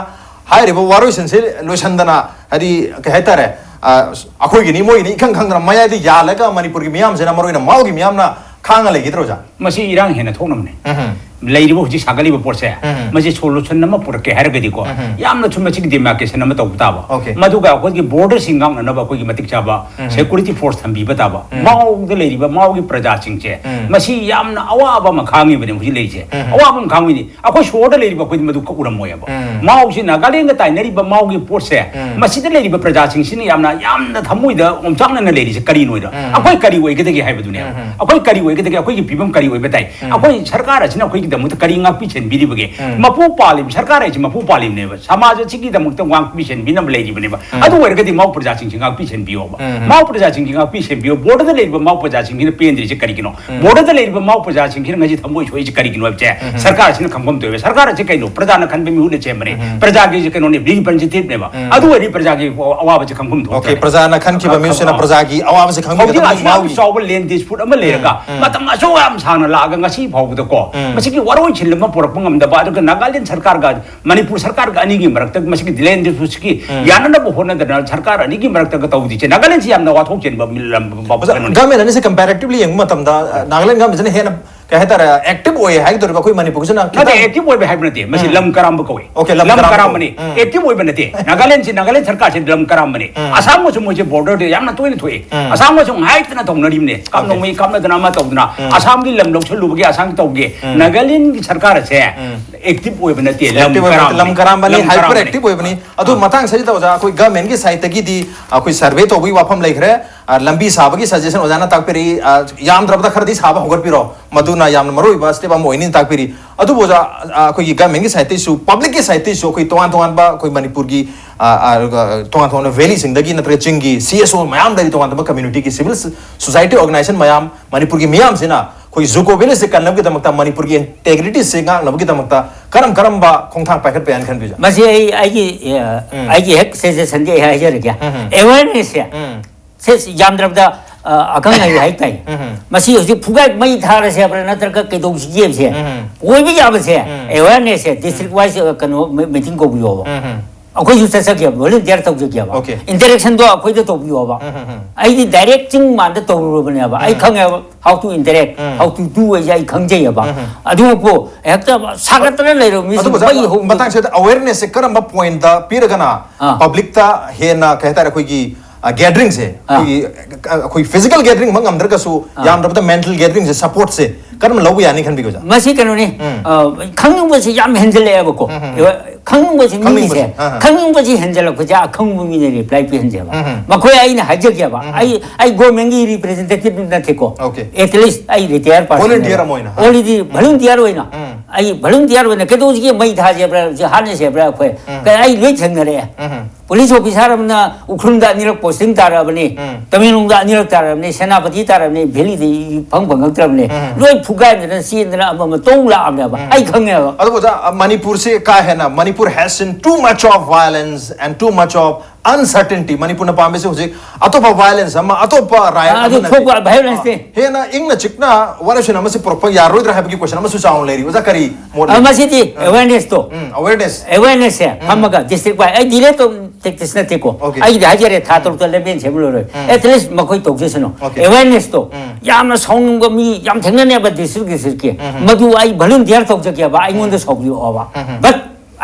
ꯍꯥꯏꯔꯤꯕ ꯋꯥꯔꯣꯏꯁꯤꯟꯁꯤ ꯂꯣꯏꯁꯤꯟꯗꯅ, ꯍꯥꯏꯗꯤ, ꯀꯩ ꯍꯥꯏꯇꯥꯔꯦ, ꯑ, ꯑꯩꯈꯣꯏꯒꯤꯅꯤ ꯃꯣꯏꯒꯤꯅꯤ ꯏꯈꯪ ꯈꯪꯗꯅ ꯃꯌꯥꯏꯗ ꯌꯥꯜꯂꯒ ꯃꯅꯤꯄꯨꯔꯒꯤ ꯃꯤꯌꯥꯝꯁꯤꯅ, ꯃꯔꯨ ꯑꯣꯏꯅ ꯃꯥꯎꯒꯤ ꯃꯤꯌꯥꯝꯅ ꯈꯥꯡꯉ ꯂꯩꯈꯤꯗ꯭ꯔꯣ, ꯑꯣꯖꯥ? ꯃꯁꯤ ꯏꯔꯥꯡ ꯍꯦꯟꯅ ꯊꯣꯛꯅꯕꯅꯦ꯫ ꯎꯝ꯫ ꯂꯩꯔꯤꯕ ꯍꯧꯖꯤꯛ ꯁꯥꯒꯠꯂꯤꯕ ꯄꯣꯠꯁꯦ, ꯎꯝ꯫ ꯃꯁꯤ ꯁꯣꯂꯨꯁꯟ ꯑꯃ ꯄꯨꯔꯛꯀꯦ ꯍꯥꯏꯔꯒꯗꯤꯀꯣ, ꯎꯝ꯫ ꯌꯥꯝꯅ ꯁꯨꯝ ꯃꯁꯤꯒꯤ ꯗꯤꯃꯥꯔꯀꯦꯁꯟ ꯑꯃ ꯇꯧꯕ ꯇꯥꯕ꯫ Okay. ꯃꯗꯨꯒ ꯑꯩꯈꯣꯏꯒꯤ ꯕꯣꯔꯗꯔꯁꯤꯡ ꯉꯥꯛꯅꯅꯕ ꯑꯩꯈꯣꯏꯒꯤ ꯃꯇꯤꯛ ꯆꯥꯕ ꯎꯝ꯫ ꯁꯦꯀꯨꯔꯤꯇꯤ ꯐꯣꯔꯁ ꯊꯝꯕꯤꯕ ꯇꯥꯕ꯫ ꯎꯝ꯫ ꯃꯥꯎꯗ ꯂꯩꯔꯤꯕ ꯃꯥꯎꯒꯤ ꯄ꯭ꯔꯖꯥꯁꯤꯡꯁꯦ, ꯎꯝ꯫ ꯃꯁꯤ ꯌꯥꯝꯅ ꯑꯋꯥꯕ ꯑꯃ ꯈꯥꯡꯉꯤꯕꯅꯦ ꯍꯧꯖꯤꯛ ꯂꯩꯔꯤꯁꯦ꯫ ꯎꯝ꯫ ꯑꯋꯥꯕ ꯑꯃ ꯈꯥꯡꯉꯤꯅꯤ꯫ ꯑꯩꯈꯣꯏ ꯁꯣꯔꯗ ꯂꯩꯔꯤꯕ ꯑꯩꯈꯣꯏꯗꯤ ꯃꯗꯨ ꯀꯛꯎꯔꯝꯃꯣꯏꯕ꯫ ꯎꯝ꯫ ꯃꯥꯎꯁꯤ ꯅꯥꯒꯥꯂꯦꯟꯒ ꯇꯥꯏꯅꯔꯤꯕ ꯃꯥꯎꯒꯤ ꯄꯣꯠꯁꯦ, ꯎꯝ꯫ ꯃꯁꯤꯗ ꯂꯩꯔꯤꯕ ꯄ꯭ꯔꯖꯥꯁꯤꯡꯁꯤꯅ ꯌꯥꯝꯅ, ꯌꯥꯝꯅ ꯊꯃꯣꯏꯗ ꯑꯣꯝꯆꯥꯛꯅꯅ ꯂꯩꯔꯤꯁꯦ ꯀꯔꯤꯅꯣꯏꯗ? ꯎꯝ꯫ ꯑꯩꯈꯣꯏ ꯀꯔꯤ ꯑꯣꯏꯒꯗꯒꯦ ꯍꯥꯏꯕꯗꯨꯅꯦꯕ꯫ ꯎꯝ꯫ ꯑꯩꯈꯣꯏ ꯀꯔꯤ ꯑꯣꯏꯒꯗꯒꯦ? ꯑꯩꯈꯣꯏꯒꯤ ꯐꯤꯕꯝ ꯀꯔꯤ ꯑꯣꯏꯕ ꯇꯥꯏ? ꯎꯝ꯫ ꯑꯩꯈꯣꯏ ꯁꯔꯀꯥꯔ ꯑꯁꯤꯅ ꯑꯩꯈꯣꯏꯒꯤꯗꯃꯛꯇ ꯀꯔꯤ ꯉꯥꯛꯄꯤ ꯁꯦꯟꯕꯤꯔꯤꯕꯒꯦ? ꯎꯝ꯫ ꯃꯄꯨ ꯄꯥꯜꯂꯤꯕ ꯁꯔꯀꯥꯔ ꯍꯥꯏꯁꯤ ꯃꯄꯨ ꯄꯥꯜꯂꯤꯕꯅꯦꯕ꯫ ꯁꯃꯥꯖ ꯑꯁꯤꯒꯤꯗꯃꯛꯇ ꯉꯥꯛꯄꯤ ꯁꯦꯟꯕꯤꯅꯕ ꯂꯩꯔꯤꯕꯅꯦꯕ꯫ ꯎꯝ꯫ ꯑꯗꯨ ꯑꯣꯏꯔꯒꯗꯤ ꯃꯥꯎ ꯄ꯭ꯔꯖꯥꯁꯤꯡꯁꯤ ꯉꯥꯛꯄꯤ ꯁꯦꯟꯕꯤꯌꯣꯕ꯫ ꯎꯝ꯫ ꯃꯥꯎ ꯄ꯭ꯔꯖꯥꯁꯤꯡꯁꯤ ꯉꯥꯛꯄꯤ ꯁꯦꯟꯕꯤꯌꯣ꯫ ꯕꯣꯔꯗꯔꯗ ꯂꯩꯔꯤꯕ ꯃꯥꯎ ꯄ꯭ꯔꯖꯥꯁꯤꯡꯁꯤꯅ ꯄꯦꯟꯗ꯭ꯔꯤꯁꯦ ꯀꯔꯤꯒꯤꯅꯣ? ꯎꯝ꯫ ꯕꯣꯔꯗꯔꯗ ꯂꯩꯔꯤꯕ ꯃꯥꯎ ꯄ꯭ꯔꯖꯥꯁꯤꯡꯁꯤꯅ ꯉꯁꯤ ꯊꯃꯣꯏ ꯁꯣꯛꯏꯁꯦ ꯀꯔꯤꯒꯤꯅꯣ ꯍꯥꯏꯕꯁꯦ ꯎꯝ꯫ ꯁꯔꯀꯥꯔꯁꯤꯅ ꯈꯪꯐꯝ ꯊꯣꯛꯑꯦꯕ꯫ ꯁꯔꯀꯥꯔ ꯑꯁꯤ ꯀꯩꯅꯣ? ꯄ꯭ꯔꯖꯥꯅ ꯈꯟꯕ ꯃꯤꯍꯨꯠꯅ ꯁꯦꯝꯕꯅꯦ꯫ ꯎꯝ꯫ ꯄ꯭ꯔꯖꯥꯒꯤ ꯀꯩꯅꯣꯅꯦ, ꯔꯤꯄ꯭ꯔꯖꯦꯟꯇꯦꯇꯤꯚꯅꯦꯕ꯫ ꯎꯝ꯫ ꯑꯗꯨ ꯑꯣꯏꯔꯗꯤ ꯄ꯭ꯔꯖꯥꯒꯤ ꯑꯋꯥꯕꯁꯦ ꯈꯪꯐꯝ Okay, ꯊꯣꯛꯇ꯭ꯔꯦ꯫ ꯄ꯭ꯔꯖꯥꯅ ꯈꯟꯈꯤꯕ ꯃꯤꯑꯣꯏꯁꯤꯅ ꯄ꯭ꯔꯖꯥꯒꯤ ꯑꯋꯥꯕꯁꯤ ꯍꯧꯖꯤꯛ ꯈꯪꯕꯤꯒꯗꯕꯅꯤ꯫ ꯑꯁꯨꯛ ꯌꯥꯝ ꯃꯥꯎꯒꯤ ꯆꯥꯎꯕ ꯂꯦꯟ ꯗꯤꯁꯄ꯭ꯌꯨꯠ ꯑꯃ ꯂꯩꯔꯒ ꯎꯝ꯫ ꯃꯇꯝ ꯑꯁꯨꯛ ꯌꯥꯝ ꯁꯥꯡꯅ ꯂꯥꯛꯑꯒ ꯉꯁꯤ ꯐꯥꯎꯕꯗꯀꯣ ꯎꯝ꯫ ꯃꯁꯤꯒꯤ ꯋꯥꯔꯣꯏꯁꯤꯟ ꯑꯃ ꯄꯨꯔꯛꯄ ꯉꯝꯗꯕ, ꯑꯗꯨꯒ ꯅꯥꯒꯥꯂꯦꯟ ꯁꯔꯀꯥꯔꯒ ꯃꯅꯤꯄꯨꯔ ꯁꯔꯀꯥꯔꯒ ꯑꯅꯤꯒꯤ ꯃꯔꯛꯇ ꯃꯁꯤꯒꯤ ꯂꯦꯟ ꯗꯤꯁꯄ꯭ꯌꯨꯠꯁꯤꯒꯤ ꯎꯝ꯫ ꯌꯥꯅꯅꯕ ꯍꯣꯠꯅꯗꯅ ꯁꯔꯀꯥꯔ ꯑꯅꯤꯒꯤ ꯃꯔꯛꯇꯒ ꯇꯧꯗ꯭ꯔꯤꯁꯦ, ꯅꯥꯒꯥꯂꯦꯟꯁꯤ ꯌꯥꯝꯅ ꯋꯥꯊꯣꯛ ꯆꯦꯟꯕ ꯂꯝ, ꯂꯝ, ꯑꯣꯖꯥ, ꯀꯩꯅꯣꯅꯤ꯫ ꯒꯃꯦꯟ ꯑꯅꯤꯁꯦ ꯀꯝꯄꯦꯔꯦꯇꯤꯚꯂꯤ ꯌꯦꯡꯕ ꯃꯇꯝꯗ, ꯑ, ꯅꯥꯒꯥꯂꯦꯟ ꯒꯃꯦꯟꯁꯤꯅ ꯍꯦꯟꯅ, ꯀꯩ ꯍꯥꯏꯇꯥꯔꯦ, ꯑꯦꯛꯇꯤꯚ ꯑꯣꯏꯌꯦ ꯍꯥꯏꯒꯗꯧꯔꯤꯕ ꯑꯩꯈꯣꯏ ꯃꯅꯤꯄꯨꯔꯒꯤꯁꯤꯅ ꯅꯠꯇꯦ, ꯈꯤꯇꯪ ꯑꯦꯛꯇꯤꯚ ꯑꯣꯏꯕ ꯍꯥꯏꯕ ꯅꯠꯇꯦ, ꯃꯁꯤ ꯎꯝ꯫ ꯂꯝ ꯀꯔꯝꯕ ꯀꯧꯏ꯫ Okay, ꯂꯝ ꯂꯝ ꯀꯔꯝꯕ ꯀꯔꯝꯕꯅꯤ꯫ ꯀꯧꯏ꯫ ꯎꯝ꯫ ꯑꯦꯛꯇꯤꯚ ꯑꯣꯏꯕ ꯅꯠꯇꯦ, ꯅꯥꯒꯥꯂꯦꯟꯁꯤ, ꯅꯥꯒꯥꯂꯦꯟ ꯁꯔꯀꯥꯔꯁꯤ ꯂꯝ ꯀꯔꯝꯕꯅꯤ꯫ ꯎꯝ꯫ ꯑꯁꯥꯝꯒꯁꯨ ꯃꯣꯏꯁꯦ ꯕꯣꯔꯗꯔꯗ ꯌꯥꯝꯅ ꯇꯣꯏꯅ ꯊꯣꯛꯏ꯫ ꯎꯝ꯫ ꯑꯁꯥꯝꯒꯁꯨ ꯉꯥꯏꯇꯅ ꯇꯧꯅꯔꯤꯕꯅꯦ, ꯀꯥꯞꯅꯣꯡꯃꯩ ꯀꯥꯞꯅꯗꯅ ꯑꯃ ꯇꯧꯗꯅ꯫ ꯎꯝ꯫ ꯑꯁꯥꯝꯒꯤ ꯂꯝ ꯂꯧꯁꯜꯂꯨꯕꯒꯤ, ꯑꯁꯥꯝꯒꯤ ꯇꯧꯒꯦ꯫ ꯎꯝ꯫ ꯅꯥꯒꯥꯂꯦꯟꯒꯤ ꯁꯔꯀꯥꯔ ꯑꯁꯦ ꯎꯝ꯫ ꯑꯦꯛꯇꯤꯚ ꯑꯣꯏꯕ ꯅꯠꯇꯦ, ꯂꯝ ꯑꯦꯛꯇꯤꯚ ꯑꯣꯏꯕ ꯅꯠꯇꯦ, ꯂꯝ ꯀꯔꯝꯕꯅꯤ꯫ ꯀꯔꯝꯕꯅꯤ, ꯂꯝ ꯍꯥꯏꯄꯔ ꯀꯔꯝꯕꯅꯤ꯫ ꯑꯦꯛꯇꯤꯚ ꯑꯣꯏꯕꯅꯤ꯫ ꯑꯗꯨ ꯃꯇꯥꯡꯁꯤꯗ ꯑꯣꯖꯥ, ꯑꯩꯈꯣꯏ ꯒꯃꯦꯟꯒꯤ ꯁꯥꯏꯠꯇꯒꯤꯗꯤ ꯑꯩꯈꯣꯏ ꯁꯔꯚꯦ ꯇꯧꯕꯒꯤ ꯋꯥꯐꯝ ꯂꯩꯈ꯭ꯔꯦ꯫ ꯑ, ꯂꯝꯕꯤ ꯁꯥꯕꯒꯤ ꯁꯖꯦꯁꯟ ꯑꯣꯖꯥꯅ ꯇꯥꯛꯄꯤꯔꯛꯏ꯫ ꯑ, ꯌꯥꯝꯗ꯭ꯔꯕꯗ ꯈꯔꯗꯤ ꯁꯥꯕ ꯍꯧꯒꯠꯄꯤꯔꯣ, ꯃꯗꯨꯅ ꯌꯥꯝꯅ ꯃꯔꯨꯑꯣꯏꯕ ꯁ꯭ꯇꯦꯞ ꯑꯃ ꯑꯣꯏꯅꯤ ꯇꯥꯛꯄꯤꯔꯤ꯫ ꯑꯗꯨꯕꯨ ꯑꯣꯖꯥ, ꯑ, ꯑꯩꯈꯣꯏꯒꯤ ꯒꯃꯦꯟꯒꯤ ꯁꯥꯏꯠꯇꯒꯤꯁꯨ, ꯄꯕ꯭ꯂꯤꯛꯀꯤ ꯁꯥꯏꯠꯇꯒꯤꯁꯨ ꯑꯩꯈꯣꯏ ꯇꯣꯉꯥꯟ ꯇꯣꯉꯥꯟꯕ ꯑꯩꯈꯣꯏ ꯃꯅꯤꯄꯨꯔꯒꯤ, ꯑ, ꯑ, ꯑ, ꯇꯣꯉꯥꯟ ꯇꯣꯉꯥꯟꯕ ꯚꯦꯂꯤꯁꯤꯡꯗꯒꯤ ꯅꯠꯇ꯭ꯔꯒ ꯆꯤꯡꯒꯤ ꯁꯤ ꯑꯦꯁ ꯑꯣ ꯃꯌꯥꯝ ꯂꯩꯔꯤ, ꯇꯣꯉꯥꯟ ꯇꯣꯉꯥꯟꯕ ꯀꯝꯃ꯭ꯌꯨꯅꯤꯇꯤꯒꯤ ꯁꯤꯚꯤꯜ ꯁꯣꯁꯥꯏꯇꯤ ꯑꯣꯔꯒꯅꯥꯏꯖꯦꯁꯟ ꯃꯌꯥꯝ, ꯃꯅꯤꯄꯨꯔꯒꯤ ꯃꯤꯌꯥꯝꯁꯤꯅ ꯑꯩꯈꯣꯏ ꯖꯨꯀꯣ ꯚꯦꯂꯤꯁꯤ ꯀꯟꯅꯕꯒꯤꯗꯃꯛꯇ, ꯃꯅꯤꯄꯨꯔꯒꯤ ꯏꯟꯇꯦꯒ꯭ꯔꯤꯇꯤꯁꯤ ꯉꯥꯛꯅꯕꯒꯤꯗꯃꯛꯇ ꯀꯔꯝ ꯀꯔꯝꯕ ꯈꯣꯡꯊꯥꯡ ꯄꯥꯏꯈꯠꯄ ꯌꯥꯏꯅ ꯈꯟꯕꯤꯕ? ꯃꯁꯤ ꯑꯩ ꯑꯩꯒꯤ ꯑ, ꯎꯝ꯫ ꯑꯩꯒꯤ ꯍꯦꯛ ꯁꯖꯦꯁꯟꯗꯤ ꯑꯩ ꯍꯥꯏꯖꯔꯒꯦ꯫ ꯎꯝ꯫ ꯑꯦꯋꯦꯔꯅꯦꯁꯁꯦ ꯎꯝ꯫ ꯁꯦ ꯌꯥꯝꯗ꯭ꯔꯕꯗ ꯑ, ꯑꯈꯪ ꯑꯍꯩ ꯍꯥꯏꯇꯥꯏ꯫ ꯎꯝ꯫ ꯃꯁꯤ ꯍꯧꯖꯤꯛ ꯐꯨꯒꯥꯏ ꯃꯩ ꯊꯥꯔꯁꯦ ꯍꯥꯏꯕ꯭ꯔꯥ, ꯅꯠꯇ꯭ꯔꯒ ꯀꯩꯗꯧꯁꯤꯒꯦ ꯍꯥꯏꯕꯁꯦ, ꯎꯝ꯫ ꯑꯣꯏꯕ ꯌꯥꯕꯁꯦ, ꯎꯝ꯫ Awareness ꯁꯦ district wise, ꯑ, ꯀꯩꯅꯣ, ꯃꯤ-, meeting ꯀꯧꯕꯤꯌꯣꯕ꯫ ꯎꯝ꯫ ꯑꯩꯈꯣꯏꯁꯨ ꯆꯠꯆꯒꯦꯕ, volunteer ꯇꯧꯖꯒꯦꯕ꯫ Okay. Interaction ꯗꯣ ꯑꯩꯈꯣꯏꯗ ꯇꯧꯕꯤꯌꯣꯕ꯫ ꯎꯝ, ꯎꯝ, ꯎꯝ꯫ ꯑꯩꯗꯤ direct ꯆꯤꯡ ꯃꯥꯟꯗ ꯇꯧꯔꯨꯔꯕꯅꯦꯕ꯫ ꯑꯩ ꯎꯝ꯫ ꯈꯪꯉꯦꯕ, how to interact, um. How to do ꯍꯥꯏꯁꯦ ꯑꯩ ꯈꯪꯖꯩꯌꯦꯕ꯫ ꯎꯝ, ꯎꯝ꯫ ꯑꯗꯨꯕꯨ ꯍꯦꯛꯇ ꯁꯥꯒꯠꯇꯅ ꯂꯩꯔꯕ ꯃꯤꯁꯤꯡ ꯑꯗꯨꯕꯨ ꯑꯣꯖꯥ, ꯃꯩ ꯍꯧ- ꯃꯇꯥꯡꯁꯤꯗ awareness ꯁꯦ ꯀꯔꯝꯕ point ꯗ ꯄꯤꯔꯒꯅ ꯑꯥ꯫ Public ꯇ ꯍꯦꯟꯅ, ꯀꯩ ꯍꯥꯏꯇꯥꯔꯦ, ꯑꯩꯈꯣꯏꯒꯤ, ꯑ, gathering ꯁꯦ, ꯑꯥ꯫ ꯑꯩꯈꯣꯏꯒꯤ, ꯑ, ꯑꯩꯈꯣꯏ physical gathering ꯃꯛ ꯉꯝꯗ꯭ꯔꯒꯁꯨ, ꯑꯥ꯫ ꯌꯥꯝꯗ꯭ꯔꯕꯗ mental gathering ꯁꯦ, support ꯁꯦ ꯀꯔꯝꯅ ꯂꯧꯕ ꯌꯥꯅꯤ ꯈꯟꯕꯤꯒꯦ, ꯑꯣꯖꯥ? ꯃꯁꯤ ꯀꯩꯅꯣꯅꯤ, ꯎꯝ꯫ ꯑ, ꯈꯪꯅꯤꯡꯕꯁꯤ ꯌꯥꯝ ꯍꯦꯟꯖꯜꯂꯛꯑꯦꯕꯀꯣ꯫ ꯎꯝ, ꯎꯝ, ꯎꯝ꯫ ꯈꯪꯅꯤꯡꯕꯁꯤ, ꯈꯪꯅꯤꯡꯕꯁꯦ, ꯃꯤꯒꯤꯁꯦ, ꯑꯥ, ꯑꯥ꯫ ꯈꯪꯅꯤꯡꯕꯁꯤ ꯍꯦꯟꯖꯜꯂꯛꯄꯁꯦ ꯑꯈꯪꯕ ꯃꯤꯅ reply ꯄꯤꯍꯟꯖꯦꯕ꯫ ꯎꯝ, ꯎꯝ꯫ ꯃꯈꯣꯏ ꯑꯩꯅ ꯍꯥꯏꯖꯒꯦꯕ, ꯎꯝ, ꯎꯝ꯫ ꯑꯩ, ꯑꯩ government ꯀꯤ representative ꯅꯠꯇꯦꯀꯣ꯫ Okay. At least ꯑꯩ retired person ꯅꯦꯕ꯫ Volunteer ꯑꯃ ꯑꯣꯏꯅ, ꯑꯥ꯫ Already ꯎꯝ꯫ Volunteer ꯑꯣꯏꯅ, ꯎꯝ꯫ ꯑꯩ volunteer ꯑꯣꯏꯅ ꯀꯩꯗꯧꯁꯤꯒꯦ, ꯃꯩ ꯊꯥꯁꯦ ꯍꯥꯏꯕ꯭ꯔꯥ, ꯍꯧꯖꯤꯛ ꯍꯥꯠꯅꯁꯦ ꯍꯥꯏꯕ꯭ꯔꯥ, ꯑꯩꯈꯣꯏ ꯎꯝ꯫ ꯀꯩ, ꯑꯩ ꯂꯣꯏ ꯊꯦꯡꯅꯔꯛꯑꯦ꯫ ꯎꯝ꯫ Police officer ꯑꯃꯅ ꯎꯈ꯭ꯔꯨꯜꯗ ꯑꯅꯤꯔꯛ posting ꯇꯥꯔꯛꯑꯕꯅꯤ, ꯎꯝ꯫ ꯇꯃꯦꯡꯂꯣꯡꯗ ꯑꯅꯤꯔꯛ ꯇꯥꯔꯛꯑꯕꯅꯤ, ꯁꯦꯅꯥꯄꯇꯤ ꯇꯥꯔꯛꯑꯕꯅꯤ, Valley ꯗ ꯏꯐꯪ ꯐꯪꯉꯛꯇ꯭ꯔꯕꯅꯤ, ꯎꯝ꯫ ꯂꯣꯏ ꯐꯨꯒꯥꯏꯗꯅ ꯆꯦꯟꯗꯅ ꯑꯃ ꯑꯃ ꯇꯧ ꯂꯥꯛꯑꯕꯅꯦꯕ꯫ ꯎꯝ꯫ ꯑꯩ ꯈꯪꯉꯦꯕ꯫ ꯑꯗꯨꯕꯨ ꯑꯣꯖꯥ, ꯃꯅꯤꯄꯨꯔꯁꯤ ꯀꯥ ꯍꯦꯟꯅ, Manipur has seen too much of violence and too much of uncertainty. ꯃꯅꯤꯄꯨꯔꯅ ꯄꯥꯝꯃꯤꯁꯤ ꯍꯧꯖꯤꯛ ꯑꯇꯣꯞꯄ violence ꯑꯃ, ꯑꯇꯣꯞꯄ riot ꯑꯗꯨ ꯑꯃ ꯅꯠꯇꯦ꯫ ꯊꯣꯛꯄ violence ꯅꯤ꯫ ꯍꯦꯟꯅ ꯏꯪꯅ ꯆꯤꯛꯅ ꯋꯥꯔꯦꯞꯁꯤꯟ ꯑꯃꯁꯤ ꯄꯨꯔꯛꯄ ꯌꯥꯔꯣꯏꯗ꯭ꯔꯥ ꯍꯥꯏꯕꯒꯤ question ꯑꯃꯁꯨ ꯆꯥꯎꯅ ꯂꯩꯔꯤ꯫ ꯑꯣꯖꯥ, ꯀꯔꯤ ꯃꯣꯠ ꯑ, ꯂꯩ? ꯃꯁꯤꯗꯤ ꯑ꯫ Awareness ꯇꯣ꯫ ꯎꯝ, awareness꯫ Awareness ꯁꯦ ꯎꯝ꯫ ꯐꯝꯃꯒ district wide, ꯑꯩ delay ꯇꯧ-, tactics ꯅꯠꯇꯦꯀꯣ꯫ Okay꯫ ꯑꯩꯒꯤꯗꯤ ꯍꯥꯏꯖꯔꯦ, ꯊꯥ ꯎꯝ꯫ ꯇꯔꯨꯛꯇ ꯂꯦꯞꯄꯦꯟ ꯁꯦꯝꯕ ꯂꯣꯏꯔꯣꯏ꯫ ꯎꯝ꯫ At least ꯃꯈꯣꯏ ꯇꯧꯖꯁꯅꯨ꯫ Okay꯫ Awareness ꯇꯣ꯫ ꯎꯝ꯫ ꯌꯥꯝꯅ ꯁꯥꯎꯅꯤꯡꯕ ꯃꯤ ꯌꯥꯝ ꯊꯦꯡꯅꯅꯦꯕ district district ꯀꯤ꯫ ꯎꯝ꯫ ꯃꯗꯨ ꯑꯩ volunteer ꯇꯧꯖꯒꯦꯕ, ꯑꯩꯉꯣꯟꯗ ꯎꯝ꯫ ꯁꯥꯎꯕꯤꯔꯛꯑꯣꯕ꯫ ꯎꯝ꯫ But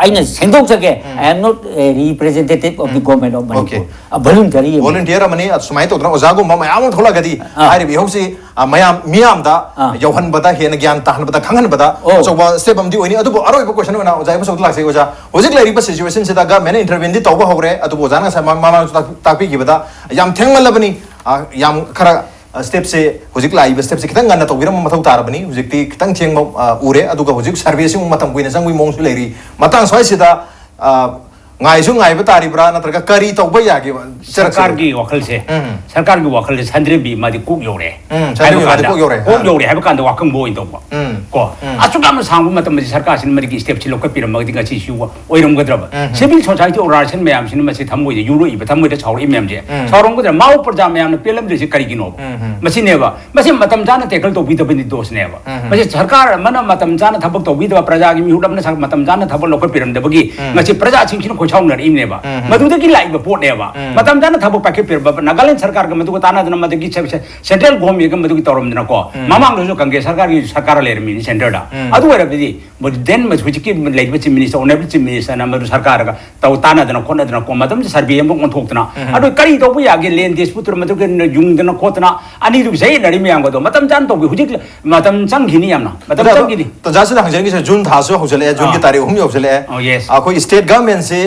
ꯑꯩꯅ ꯁꯦꯡꯗꯣꯛꯆꯒꯦ, ꯎꯝ꯫ I am not a representative of the um. Government of Manipur꯫ Okay꯫ A voluntary ꯑꯃ꯫ Volunteer ꯑꯃꯅꯤ, ꯑ, ꯁꯨꯃꯥꯏꯅ ꯇꯧꯗꯅ ꯑꯣꯖꯥꯒꯨꯝꯕ ꯃꯌꯥꯝ ꯑꯃ ꯊꯣꯛꯂꯛꯑꯒꯗꯤ ꯑꯥ꯫ ꯍꯥꯏꯔꯤꯕ ꯏꯍꯧꯁꯤ, ꯑ, ꯃꯌꯥꯝ ꯃꯤꯌꯥꯝꯗ ꯑꯥ꯫ ꯌꯧꯍꯟꯕꯗ, ꯍꯦꯟꯅ ꯒ꯭ꯌꯥꯟ ꯇꯥꯍꯟꯕꯗ, ꯈꯪꯍꯟꯕꯗ ꯑꯣ꯫ ꯑꯆꯧꯕ step ꯑꯃꯗꯤ ꯑꯣꯏꯅꯤ꯫ ꯑꯗꯨꯕꯨ ꯑꯔꯣꯏꯕ question ꯑꯣꯏꯅ ꯑꯣꯖꯥ ꯏꯕꯨꯆꯧꯗ ꯂꯥꯛꯆꯒꯦ꯫ ꯑꯣꯖꯥ, ꯍꯧꯖꯤꯛ ꯂꯩꯔꯤꯕ situation ꯁꯤꯗ government ꯅ intervene ꯗꯤ ꯇꯧꯕ ꯍꯧꯔꯦ, ꯑꯗꯨꯕꯨ ꯑꯣꯖꯥꯅ ꯉꯁꯥꯏ ꯃ-, ꯃꯃꯥꯡꯗꯁꯨ ꯇꯥꯛ-, ꯇꯥꯛꯄꯤꯈꯤꯕꯗ ꯌꯥꯝ ꯊꯦꯡꯃꯜꯂꯕꯅꯤ, ꯑ, ꯌꯥꯝ ꯈꯔ, ꯑ, step ꯁꯦ, ꯍꯧꯖꯤꯛ ꯂꯥꯛꯏꯕ step ꯁꯦ ꯈꯤꯇꯪ ꯉꯟꯅ ꯇꯧꯕꯤꯔꯝꯕ ꯃꯊꯧ ꯇꯥꯔꯕꯅꯤ꯫ ꯍꯧꯖꯤꯛꯇꯤ ꯈꯤꯇꯪ ꯊꯦꯡꯕ, ꯑ, ꯎꯔꯦ꯫ ꯑꯗꯨꯒ ꯍꯧꯖꯤꯛ survey ꯁꯤꯃꯨꯛ ꯃꯇꯝ ꯀꯨꯏꯅ ꯆꯪꯕꯒꯤ ꯃꯑꯣꯡꯁꯨ ꯂꯩꯔꯤ꯫ ꯃꯇꯥꯡ ꯁ꯭ꯋꯥꯏꯁꯤꯗ, ꯑ, ꯉꯥꯏꯁꯨ ꯉꯥꯏꯕ ꯇꯥꯔꯤꯕ꯭ꯔꯥ, ꯅꯠꯇ꯭ꯔꯒ ꯀꯔꯤ ꯇꯧꯕ ꯌꯥꯒꯦꯕ? ꯆꯠꯂꯛꯁꯤꯕ? ꯁꯔꯀꯥꯔꯒꯤ ꯋꯥꯈꯜꯁꯦ ꯎꯝ꯫ ꯁꯔꯀꯥꯔꯒꯤ ꯋꯥꯈꯜꯁꯦ ꯁꯟꯗ꯭ꯔꯦꯝꯕꯤ ꯃꯥꯗꯤ ꯀꯣꯛ ꯌꯧꯔꯦ꯫ ꯎꯝ, ꯁꯟꯗ꯭ꯔꯦꯝꯕꯤ ꯍꯥꯏꯕ ꯃꯥꯗꯤ ꯀꯥꯟꯗ ꯀꯣꯛ ꯌꯧꯔꯦ꯫ ꯀꯣꯛ ꯑꯥ꯫ ꯌꯧꯔꯦ ꯍꯥꯏꯕ ꯀꯥꯟꯗ ꯋꯥꯀꯪꯕ ꯑꯣꯏꯅ ꯇꯧꯕ꯫ ꯎꯝ꯫ ꯀꯣ ꯎꯝ꯫ ꯑꯁꯨꯛ ꯌꯥꯝꯅ ꯁꯥꯡꯕ ꯃꯇꯝ ꯑꯁꯤ ꯁꯔꯀꯥꯔꯁꯤꯅ ꯃꯗꯨꯒꯤ ꯁ꯭ꯇꯦꯞꯁꯤ ꯂꯧꯈꯠꯄꯤꯔꯝꯃꯒꯗꯤ ꯉꯁꯤꯁꯨ ꯑꯣꯏꯔꯝꯒꯗ꯭ꯔꯕ? ꯎꯝ꯫ ꯁꯤꯚꯤꯜ ꯁꯣꯁꯥꯏꯇꯤ ꯑꯣꯔꯒꯅꯥꯏꯖꯦꯁꯟ ꯃꯌꯥꯝꯁꯤꯅ ꯃꯁꯤ ꯊꯃꯣꯏꯗ ꯌꯨꯔꯛꯏꯕ, ꯊꯃꯣꯏꯗ ꯁꯥꯎꯔꯛꯏ ꯃꯌꯥꯝꯁꯦ ꯎꯝ꯫ ꯁꯥꯎꯔꯝꯒꯗ꯭ꯔꯥ? ꯃꯥꯕꯨ ꯄ꯭ꯔꯖꯥ ꯃꯌꯥꯝꯅ ꯄꯦꯜꯂꯝꯗ꯭ꯔꯤꯁꯦ ꯀꯔꯤꯒꯤꯅꯣꯕ? ꯎꯝ, ꯎꯝ꯫ ꯃꯁꯤꯅꯦꯕ꯫ ꯃꯁꯤ ꯃꯇꯝ ꯆꯥꯅ ꯇꯦꯀꯜ ꯇꯧꯕꯤꯗꯕꯅꯤ ꯗꯣꯁꯅꯦꯕ꯫ ꯎꯝ꯫ ꯃꯁꯤ ꯁꯔꯀꯥꯔ ꯑꯃꯅ ꯃꯇꯝ ꯆꯥꯅ ꯊꯕꯛ ꯇꯧꯕꯤꯗꯕ, ꯄ꯭ꯔꯖꯥꯒꯤ ꯃꯤꯍꯨꯠ ꯑꯃꯅ ꯁ-, ꯃꯇꯝ ꯆꯥꯅ ꯊꯕꯛ ꯂꯧꯈꯠꯄꯤꯔꯝꯗꯕꯒꯤ ꯎꯝ꯫ ꯉꯁꯤ ꯄ꯭ꯔꯖꯥꯁꯤꯡꯁꯤꯅ ꯈꯣꯏꯁꯥꯎꯅꯔꯛꯏꯕꯅꯦꯕ꯫ ꯎꯝ꯫ ꯃꯗꯨꯗꯒꯤ ꯂꯥꯛꯏꯕ ꯄꯣꯠꯅꯦꯕ꯫ ꯎꯝ꯫ ꯃꯇꯝ ꯆꯥꯅ ꯊꯕꯛ ꯄꯥꯏꯈꯠꯄꯤꯔꯝꯕ ꯅꯥꯒꯥꯂꯦꯟ ꯁꯔꯀꯥꯔꯒ ꯃꯗꯨꯒ ꯇꯥꯟꯅꯗꯅ ꯃꯗꯨꯒꯤ ꯁꯦ-, ꯁꯦ-, ꯁꯦꯟꯇ꯭ꯔꯦꯜ ꯒꯣꯔꯃꯦꯟꯒ ꯃꯗꯨꯒꯤ ꯇꯧꯔꯝꯗꯅꯀꯣ꯫ ꯎꯝ꯫ ꯃꯃꯥꯡꯗꯁꯨ ꯀꯪꯒ꯭ꯔꯦꯁ ꯁꯔꯀꯥꯔꯒꯤ ꯁꯔꯀꯥꯔ ꯂꯩꯔꯝꯃꯤꯅꯤ ꯁꯦꯟꯇꯔꯗ꯫ ꯎꯝ꯫ ꯑꯗꯨ ꯑꯣꯏꯔꯕꯗꯤ ꯃꯗꯨ then ꯃꯗꯨ ꯍꯧꯖꯤꯛꯀꯤ ꯂꯩꯔꯤꯕ ꯆꯤꯐ ꯃꯤꯅꯤꯁꯇꯔ, ꯑꯣꯅꯔꯦꯕꯜ ꯆꯤꯐ ꯃꯤꯅꯤꯁꯇꯔꯅ ꯃꯗꯨ ꯁꯔꯀꯥꯔꯒ ꯇꯧ ꯇꯥꯟꯅꯗꯅ ꯈꯣꯠꯅꯗꯅꯀꯣ ꯃꯇꯝꯗ ꯁꯔꯚꯦ ꯑꯃ ꯑꯣꯟꯊꯣꯛꯇꯅ꯫ ꯎꯝ꯫ ꯑꯗꯨ ꯀꯔꯤ ꯇꯧꯕ ꯌꯥꯒꯦ? ꯂꯦꯟ ꯗꯤꯁꯄ꯭ꯌꯨꯠꯇꯨꯅ ꯃꯗꯨꯒꯤ ꯌꯨꯡꯗꯅ ꯈꯣꯠꯇꯅ ꯑꯅꯤꯗꯨꯒꯤ ꯆꯌꯦꯠꯅꯔꯤ ꯃꯌꯥꯝꯒꯗꯣ ꯃꯇꯝ ꯆꯥꯅ ꯇꯧꯕꯤ꯫ ꯍꯧꯖꯤꯛ ꯃꯇꯝ ꯆꯪꯈꯤꯅꯤ ꯌꯥꯝꯅ꯫ ꯃꯇꯝ ꯑꯗꯣ ꯆꯪꯈꯤꯅꯤ꯫ ꯇꯟꯖꯥꯁꯤꯗ ꯍꯪꯖꯅꯤꯡꯉꯤꯁꯦ, ꯖꯨꯟ ꯊꯥꯁꯨ ꯍꯧꯖꯤꯜꯂꯛꯑꯦ, ꯖꯨꯟꯒꯤ ꯑꯥ꯫ ꯇꯥꯔꯤꯛ ꯑꯍꯨꯝ ꯌꯧꯁꯤꯜꯂꯛꯑꯦ꯫ ꯑꯣ, yes꯫ ꯑꯩꯈꯣꯏ state ꯒꯚꯔꯟꯃꯦꯟꯁꯤ,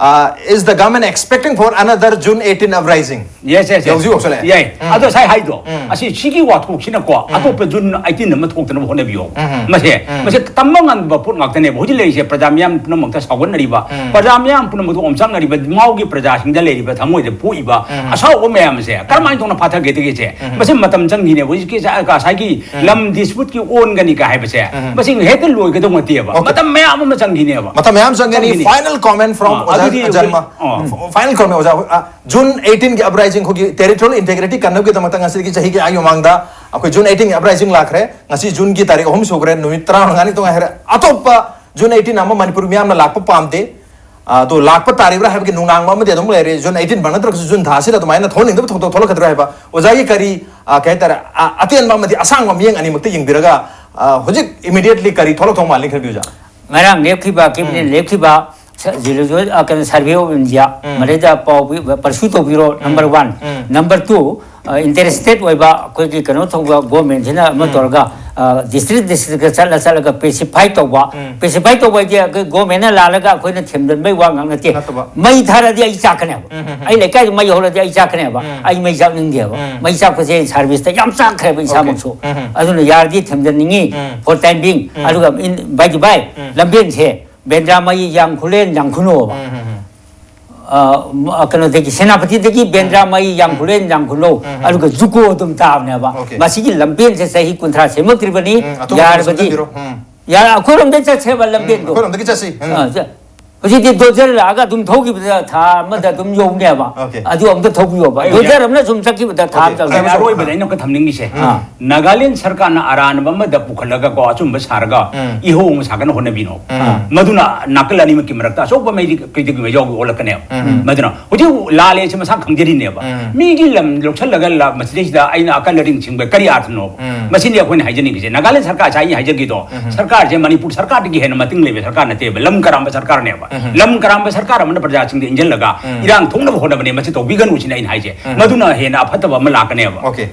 uh, is the government expecting for another June eighteen uprising? Yes, yes, yes꯫ ꯌꯧꯁꯨ ꯌꯧꯁꯜꯂꯛꯑꯦ꯫ ꯌꯥꯏ꯫ ꯎꯝ꯫ ꯑꯗꯣ ꯉꯁꯥꯏ ꯍꯥꯏꯗꯣ, ꯎꯝ꯫ ꯑꯁꯤ ꯁꯤꯒꯤ ꯋꯥꯊꯣꯛꯁꯤꯅꯀꯣ ꯑꯇꯣꯞꯄ ꯖꯨꯟ ꯑꯩꯠꯇꯤꯟ ꯑꯃ ꯊꯣꯛꯇꯅꯕ ꯍꯣꯠꯅꯕꯤꯌꯣ꯫ ꯎꯝ꯫ ꯃꯁꯦ ꯎꯝ꯫ ꯃꯁꯦ ꯇꯝꯕ ꯉꯝꯕ ꯄꯣꯠ ꯉꯥꯛꯇꯅꯦꯕ꯫ ꯍꯧꯖꯤꯛ ꯂꯩꯔꯤꯁꯦ ꯄ꯭ꯔꯖꯥ ꯃꯤꯌꯥꯝ ꯄꯨꯝꯅꯃꯛꯇ ꯁꯥꯎꯒꯠꯅꯔꯤꯕ, ꯎꯝ꯫ ꯄ꯭ꯔꯖꯥ ꯃꯤꯌꯥꯝ ꯄꯨꯝꯅꯃꯛꯇ ꯑꯣꯝꯆꯥꯛꯅꯔꯤꯕ, ꯃꯥꯎꯒꯤ ꯄ꯭ꯔꯖꯥꯁꯤꯡꯗ ꯂꯩꯔꯤꯕ ꯊꯃꯣꯏꯗ ꯄꯣꯛꯏꯕ ꯎꯝ꯫ ꯑꯁꯥꯎꯕ ꯃꯌꯥꯝꯁꯦ ꯀꯔꯝꯍꯥꯏꯅ ꯇꯧꯅ ꯐꯥꯊꯒꯦꯗꯒꯦꯁꯦ? ꯎꯝ꯫ ꯃꯁꯤ ꯃꯇꯝ ꯆꯪꯈꯤꯅꯦꯕ꯫ ꯍꯧꯖꯤꯛꯀꯤ ꯉꯁꯥꯏꯒꯤ ꯎꯝ꯫ ꯂꯝ ꯗꯤꯁꯄ꯭ꯌꯨꯠꯀꯤ ꯑꯣꯟꯒꯅꯤ ꯀ ꯍꯥꯏꯕꯁꯦ, ꯎꯝ꯫ ꯃꯁꯤ ꯍꯦꯛꯇ ꯂꯣꯏꯒꯗꯧ ꯅꯠꯇꯦꯕ꯫ Okay꯫ ꯃꯇꯝ ꯃꯌꯥꯝ ꯑꯃ ꯆꯪꯈꯤꯅꯦꯕ꯫ ꯃꯇꯝ ꯃꯌꯥꯝ ꯆꯪꯒꯅꯤ꯫ ꯆꯪꯈꯤꯅꯤ꯫ Final comment from ꯑꯥ, ꯑꯣꯖꯥ ꯑꯗꯨꯗꯤ ꯑꯖꯟꯃ꯫ ꯑꯥ꯫ Final comment, ꯑꯣꯖꯥ꯫ ꯑꯥ, ꯖꯨꯟ ꯑꯩꯠꯇꯤꯟꯒꯤ ꯑꯞꯔꯥꯏꯖꯤꯡ, ꯑꯩꯈꯣꯏꯒꯤ ꯇꯦꯔꯤꯇꯣꯔꯤꯌꯦꯜ ꯏꯟꯇꯦꯒ꯭ꯔꯤꯇꯤ ꯀꯟꯅꯕꯒꯤꯗꯃꯛꯇ ꯉꯁꯤꯗꯒꯤ ꯆꯍꯤ ꯀꯌꯥꯒꯤ ꯃꯃꯥꯡꯗ ꯑꯩꯈꯣꯏ ꯖꯨꯟ ꯑꯩꯠꯇꯤꯟꯒꯤ ꯑꯞꯔꯥꯏꯖꯤꯡ ꯂꯥꯛꯈ꯭ꯔꯦ꯫ ꯉꯁꯤ ꯖꯨꯟꯒꯤ ꯇꯥꯔꯤꯛ ꯑꯍꯨꯝ ꯁꯨꯈ꯭ꯔꯦ, ꯅꯨꯃꯤꯠ ꯇꯔꯥꯃꯉꯥꯅꯤ ꯇꯣꯉꯥꯏ ꯍꯥꯏꯔꯦ꯫ ꯑꯇꯣꯞꯄ ꯖꯨꯟ ꯑꯩꯠꯇꯤꯟ ꯑꯃ ꯃꯅꯤꯄꯨꯔ ꯃꯤꯌꯥꯝꯅ ꯂꯥꯛꯄ ꯄꯥꯝꯗꯦ꯫ ꯑꯗꯣ ꯂꯥꯛꯄ ꯇꯥꯔꯤꯕ꯭ꯔꯥ ꯍꯥꯏꯕꯒꯤ ꯅꯨꯡꯅꯥꯡꯕ ꯑꯃꯗꯤ ꯑꯗꯨꯝ ꯂꯩꯔꯦ꯫ ꯖꯨꯟ ꯑꯩꯠꯇꯤꯟ ꯐꯥꯎ ꯅꯠꯇ꯭ꯔꯒꯁꯨ ꯖꯨꯟ ꯊꯥꯁꯤꯗ ꯑꯗꯨꯃꯥꯏꯅ ꯊꯣꯛꯍꯟꯅꯤꯡꯗꯕ ꯊꯧꯗꯣꯛ ꯊꯣꯛꯂꯛꯀꯗ꯭ꯔꯥ ꯍꯥꯏꯕ ꯑꯣꯖꯥꯒꯤ ꯀꯔꯤ, ꯑ, ꯀꯩ ꯍꯥꯏꯇꯥꯔꯦ, ꯑ, ꯑꯇꯦꯟꯕ ꯑꯃꯗꯤ ꯑꯁꯥꯡꯕ ꯃꯤꯠꯌꯦꯡ ꯑꯅꯤꯃꯛꯇ ꯌꯦꯡꯕꯤꯔꯒ, ꯑ, ꯍꯧꯖꯤꯛ immediately ꯀꯔꯤ ꯊꯣꯛꯂꯛꯇꯧ ꯃꯥꯜꯂꯤ ꯈꯟꯕꯤ ꯑꯣꯖꯥ? ꯉꯔꯥꯡ ꯂꯦꯞꯈꯤꯕ, ꯀꯦꯕꯤꯅꯦꯠ ꯂꯦꯞꯈꯤꯕ ꯁ-, ꯖꯤꯑꯣꯂꯣꯖꯤ-, ꯑ, ꯀꯩꯅꯣ, ꯁꯔꯚꯦ ꯑꯣꯐ ꯏꯟꯗꯤꯌꯥ, ꯎꯝ꯫ ꯃꯗꯩꯗ ꯄꯥꯎ ꯄꯤ-, ꯄꯔꯁꯨ ꯇꯧꯕꯤꯔꯣ, ꯅꯝꯕꯔ ꯋꯥꯟ꯫ ꯎꯝ꯫ ꯅꯝꯕꯔ ꯇꯨ, ꯑ, ꯏꯟꯇꯔꯦꯁꯇꯦꯠ ꯑꯣꯏꯕ ꯑꯩꯈꯣꯏꯒꯤ ꯀꯩꯅꯣ ꯇꯧꯕ ꯒꯣꯔꯃꯦꯟꯁꯤꯅ ꯑꯃ ꯎꯝ꯫ ꯇꯧꯔꯒ, ꯑ, ꯗꯤꯁꯇ꯭ꯔꯤꯛ ꯗꯤꯁꯇ꯭ꯔꯤꯛꯇ ꯆꯠꯂ ꯆꯠꯂꯒ ꯄꯦꯁꯤꯐꯥꯏ ꯇꯧꯕ꯫ ꯎꯝ꯫ ꯄꯦꯁꯤꯐꯥꯏ ꯇꯧꯕ ꯍꯥꯏꯗꯤ ꯑꯩꯈꯣꯏ ꯒꯣꯔꯃꯦꯟꯅ ꯂꯥꯜꯂꯒ ꯑꯩꯈꯣꯏꯅ ꯊꯦꯝꯖꯤꯟꯕꯩ ꯋꯥ ꯉꯥꯛ ꯅꯠꯇꯦ꯫ ꯅꯠꯇꯕ꯫ ꯃꯩ ꯊꯥꯔꯗꯤ ꯑꯩ ꯆꯥꯛꯀꯅꯦꯕ꯫ ꯎꯝ, ꯎꯝ, ꯎꯝ꯫ ꯑꯩ ꯂꯩꯀꯥꯏꯗ ꯃꯩ ꯍꯧꯔꯗꯤ ꯑꯩ ꯆꯥꯛꯀꯅꯦꯕ꯫ ꯎꯝ꯫ ꯑꯩ ꯃꯩ ꯆꯥꯛꯅꯤꯡꯗꯦꯕ꯫ ꯎꯝ꯫ ꯃꯩ ꯆꯥꯛꯄꯁꯦ ꯑꯩ ꯁꯥꯔꯚꯤꯁꯇ ꯌꯥꯝ ꯆꯥꯛꯈ꯭ꯔꯦꯕ ꯏꯁꯥꯃꯛꯁꯨ꯫ ꯎꯝ, ꯎꯝ꯫ ꯑꯗꯨꯅ ꯌꯥꯔꯗꯤ ꯊꯦꯝꯖꯤꯟꯅꯤꯡꯉꯤ꯫ ꯎꯝ꯫ For time being꯫ ꯎꯝ꯫ ꯑꯗꯨꯒ in, by the by, ꯎꯝ꯫ ꯂꯝꯕꯦꯟꯁꯦ ꯕꯦꯟꯗ꯭ꯔꯥ ꯃꯩ ꯌꯥꯡꯈꯨꯂꯦꯟ ꯌꯥꯡꯈꯨꯅꯣꯕ꯫ ꯎꯝ, ꯎꯝ, ꯎꯝ꯫ ꯑ, ꯀꯩꯅꯣꯗꯒꯤ, ꯁꯦꯅꯥꯄꯇꯤꯗꯒꯤ ꯕꯦꯟꯗ꯭ꯔꯥ ꯃꯩ, ꯌꯥꯡꯈꯨꯂꯦꯟ, ꯌꯥꯡꯈꯨꯂꯧ, ꯑꯗꯨꯒ ꯖꯨꯀꯣ ꯑꯗꯨꯝ ꯇꯥꯕꯅꯦꯕ꯫ Okay. ꯃꯁꯤꯒꯤ ꯂꯝꯕꯦꯟꯁꯦ ꯆꯍꯤ ꯀꯨꯟꯊ꯭ꯔꯥ ꯁꯦꯝꯃꯛꯇ꯭ꯔꯤꯕꯅꯤ꯫ ꯎꯝ, ꯑꯇꯣꯞꯄ ꯌꯥꯔꯕꯗꯤ ꯁꯦꯝꯖꯤꯟꯕꯤꯔꯣ꯫ ꯎꯝ. ꯌꯥꯔ-, ꯑꯩꯈꯣꯏꯔꯣꯝꯗꯒꯤ ꯆꯠꯁꯦꯕ ꯂꯝꯕꯦꯟꯗꯣ꯫ ꯑꯩꯈꯣꯏꯔꯣꯝꯗꯒꯤ ꯆꯠꯁꯤ꯫ ꯎꯝ. ꯑ, ꯆ-, ꯍꯧꯖꯤꯛꯇꯤ ꯗꯣꯖꯔ ꯂꯥꯛꯑꯒ ꯑꯗꯨꯝ ꯊꯧꯈꯤꯕꯗ ꯊꯥ ꯑꯃꯗ ꯑꯗꯨꯝ ꯌꯧꯅꯦꯕ꯫ Okay. ꯑꯗꯨ ꯑꯝꯇ ꯊꯧꯕꯤꯌꯣꯕ꯫ Okay. ꯗꯣꯖꯔ ꯑꯃꯅ ꯁꯨꯝ ꯆꯠꯈꯤꯕꯗ ꯊꯥ Okay. ꯑꯝꯇ ꯑꯣꯖꯥ, ꯌꯧꯅꯦꯕ꯫ ꯑꯔꯣꯏꯕꯗ ꯑꯩꯅ ꯑꯃꯨꯛꯀ ꯊꯝꯅꯤꯡꯉꯤꯁꯦ, ꯑꯥ. ꯅꯥꯒꯥꯂꯦꯟ ꯁꯔꯀꯥꯔꯅ ꯑꯔꯥꯟꯕ ꯑꯃꯗ ꯄꯨꯈꯠꯂꯒꯀꯣ, ꯑꯆꯨꯝꯕ ꯁꯥꯔꯒ ꯎꯝ. ꯏꯍꯧ ꯑꯃ ꯁꯥꯒꯠꯅ ꯍꯣꯠꯅꯕꯤꯅꯣ꯫ ꯎꯝ. ꯃꯗꯨꯅ ꯅꯥꯀꯜ ꯑꯅꯤꯃꯛꯀꯤ ꯃꯔꯛꯇ ꯑꯆꯧꯕ ꯃꯩꯗꯤ ꯀꯩꯗꯧꯒꯤ ꯃꯩꯖꯥꯎꯒꯤ ꯑꯣꯜꯂꯛꯀꯅꯦꯕ꯫ ꯎꯝ. ꯃꯗꯨꯅ ꯍꯧꯖꯤꯛ ꯂꯥꯜꯂꯦꯁꯦ ꯃꯁꯥ ꯈꯪꯖꯔꯤꯅꯦꯕ꯫ ꯎꯝ. ꯃꯤꯒꯤ ꯂꯝ ꯂꯧꯁꯤꯜꯂꯒ ꯂ-, ꯃꯁꯤꯗꯩꯁꯤꯗ ꯑꯩꯅ ꯑꯀꯜ ꯑꯔꯤꯡ ꯁꯤꯡꯕ ꯀꯔꯤ ꯑꯥꯔꯊꯅꯣꯕ? ꯎꯝ. ꯃꯁꯤꯅꯤ ꯑꯩꯈꯣꯏꯅ ꯍꯥꯏꯖꯅꯤꯡꯉꯤꯁꯦ꯫ ꯅꯥꯒꯥꯂꯦꯟ ꯁꯔꯀꯥꯔꯁꯦ ꯑꯩꯅ ꯍꯥꯏꯖꯒꯦꯗꯣ, ꯁꯔꯀꯥꯔꯁꯦ ꯃꯅꯤꯄꯨꯔ ꯁꯔꯀꯥꯔꯗꯒꯤ ꯍꯦꯟꯅ ꯃꯇꯤꯡ ꯂꯩꯕ ꯁꯔꯀꯥꯔ ꯅꯠꯇꯦꯕ, ꯂꯝ ꯀꯔꯥꯝꯕ ꯁꯔꯀꯥꯔꯅꯦꯕ꯫ ꯎꯝ. ꯂꯝ ꯀꯔꯥꯝꯕ ꯁꯔꯀꯥꯔ ꯑꯃꯅ ꯄ꯭ꯔꯖꯥꯁꯤꯡꯗ ꯏꯟꯁꯤꯜꯂꯒ ꯎꯝ. ꯏꯔꯥꯡ ꯊꯣꯛꯅꯕ ꯍꯣꯠꯅꯕꯅꯦ꯫ ꯃꯁꯤ ꯇꯧꯕꯤꯒꯅꯨ ꯁꯤꯅ ꯑꯩꯅ ꯍꯥꯏꯁꯦ꯫ ꯎꯝ. ꯃꯗꯨꯅ ꯍꯦꯟꯅ ꯑꯐꯠꯇꯕ ꯑꯃ ꯂꯥꯛꯀꯅꯦꯕ꯫ Okay.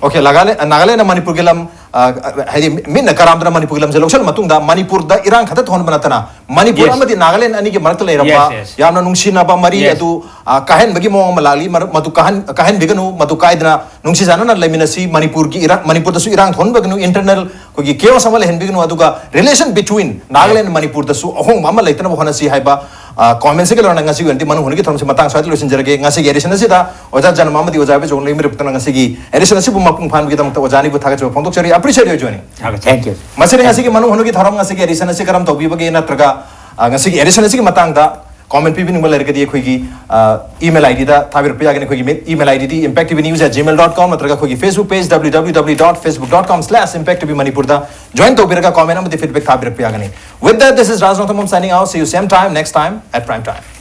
Okay, ꯅꯥꯒꯥꯂꯦꯟ, ꯅꯥꯒꯥꯂꯦꯟꯅ ꯃꯅꯤꯄꯨꯔꯒꯤ ꯂꯝ, ꯑ, ꯍꯥꯏꯗꯤ ꯃꯤꯠꯅ ꯀꯔꯥꯝꯗꯅ ꯃꯅꯤꯄꯨꯔꯒꯤ ꯂꯝꯁꯦ ꯂꯧꯁꯤꯜꯂ ꯃꯇꯨꯡꯗ ꯃꯅꯤꯄꯨꯔꯗ ꯏꯔꯥꯡ ꯈꯛꯇ ꯊꯣꯛꯍꯟꯕ ꯅꯠꯇꯅ ꯃꯅꯤꯄꯨꯔ Yes. ꯑꯃꯗꯤ ꯅꯥꯒꯥꯂꯦꯟ ꯑꯅꯤꯒꯤ ꯃꯔꯛꯇ ꯂꯩꯔꯝꯕ Yes, yes. ꯌꯥꯝꯅ ꯅꯨꯡꯁꯤꯅꯕ ꯃꯔꯤ Yes. ꯑꯗꯨ, ꯑ, ꯀꯥꯏꯍꯟꯕꯒꯤ ꯃꯑꯣꯡ ꯑꯃ ꯂꯥꯛꯂꯤ꯫ ꯃꯔ-, ꯃꯗꯨ ꯀꯥꯍꯟ-, ꯀꯥꯏꯍꯟꯕꯤꯒꯅꯨ, ꯃꯗꯨ ꯀꯥꯏꯗꯅ ꯅꯨꯡꯁꯤ ꯆꯥꯟꯅꯅ ꯂꯩꯃꯤꯟꯅꯁꯤ꯫ ꯃꯅꯤꯄꯨꯔꯒꯤ ꯏꯔꯥꯡ, ꯃꯅꯤꯄꯨꯔꯗꯁꯨ ꯏꯔꯥꯡ ꯊꯣꯛꯍꯟꯕꯤꯒꯅꯨ, internal ꯑꯩꯈꯣꯏꯒꯤ chaos ꯑꯃ ꯂꯩꯍꯟꯕꯤꯒꯅꯨ, ꯑꯗꯨꯒ relation between ꯅꯥꯒꯥꯂꯦꯟ ꯃꯅꯤꯄꯨꯔꯗꯁꯨ ꯑꯍꯣꯡꯕ ꯑꯃ ꯂꯩꯇꯅꯕ ꯍꯣꯠꯅꯁꯤ ꯍꯥꯏꯕ, ꯑ, comment ꯁꯤꯒ ꯂꯣꯏꯅꯅ ꯉꯁꯤꯒꯤ ꯑꯣꯏꯅꯗꯤ ꯃꯅꯨꯡ ꯍꯨꯠꯅꯒꯤ ꯊꯧꯔꯝꯁꯤ ꯃꯇꯥꯡ ꯁ꯭ꯋꯥꯏꯗ ꯂꯣꯏꯁꯤꯟꯖꯔꯒꯦ꯫ ꯉꯁꯤꯒꯤ edition ꯑꯁꯤꯗ ꯑꯣꯖꯥ ꯖꯅꯃ ꯑꯃꯗꯤ ꯑꯣꯖꯥ ꯏꯕꯦꯆꯧꯅ ꯂꯩꯃꯤꯔꯛꯇꯅ ꯉꯁꯤꯒꯤ edition ꯑꯁꯤꯕꯨ ꯃꯄꯨꯡ ꯐꯥꯍꯟꯕꯒꯤꯗꯃꯛꯇ ꯑꯣꯖꯥ ꯑꯅꯤꯕꯨ ꯊꯥꯒꯠꯆꯕ ꯐꯣꯡꯗꯣꯛꯆꯔꯤ꯫ Appreciate your joining. Thank you. ꯃꯁꯤꯗ ꯉꯁꯤꯒꯤ ꯃꯅꯨꯡ ꯍꯨꯠꯅꯒꯤ ꯊꯧꯔꯝ, ꯉꯁꯤꯒꯤ edition ꯑꯁꯤ ꯀꯔꯝ ꯇꯧꯕꯤꯕꯒꯦ ꯅꯠꯇ꯭ꯔꯒ, ꯑ, ꯉꯁꯤꯒꯤ edition ꯑꯁꯤꯒꯤ ꯃꯇꯥꯡꯗ comment ꯄꯤꯕꯤꯅꯤꯡꯕ ꯂꯩꯔꯒꯗꯤ ꯑꯩꯈꯣꯏꯒꯤ, ꯑ, email IDꯗ ꯊꯥꯕꯤꯔꯛꯄ ꯌꯥꯒꯅꯤ꯫ ꯑꯩꯈꯣꯏꯒꯤ email IDꯗꯤ impact T V news at gmail dot com ꯅꯠꯇ꯭ꯔꯒ ꯑꯩꯈꯣꯏꯒꯤ Facebook page W W W dot facebook dot com slash impact T V Manipurꯗ join ꯇꯧꯕꯤꯔꯒ comment ꯑꯃꯗꯤ feedback ꯊꯥꯕꯤꯔꯛꯄ ꯌꯥꯒꯅꯤ꯫ With that, this is Raj Rongthambam signing out. See you same time next time at prime time.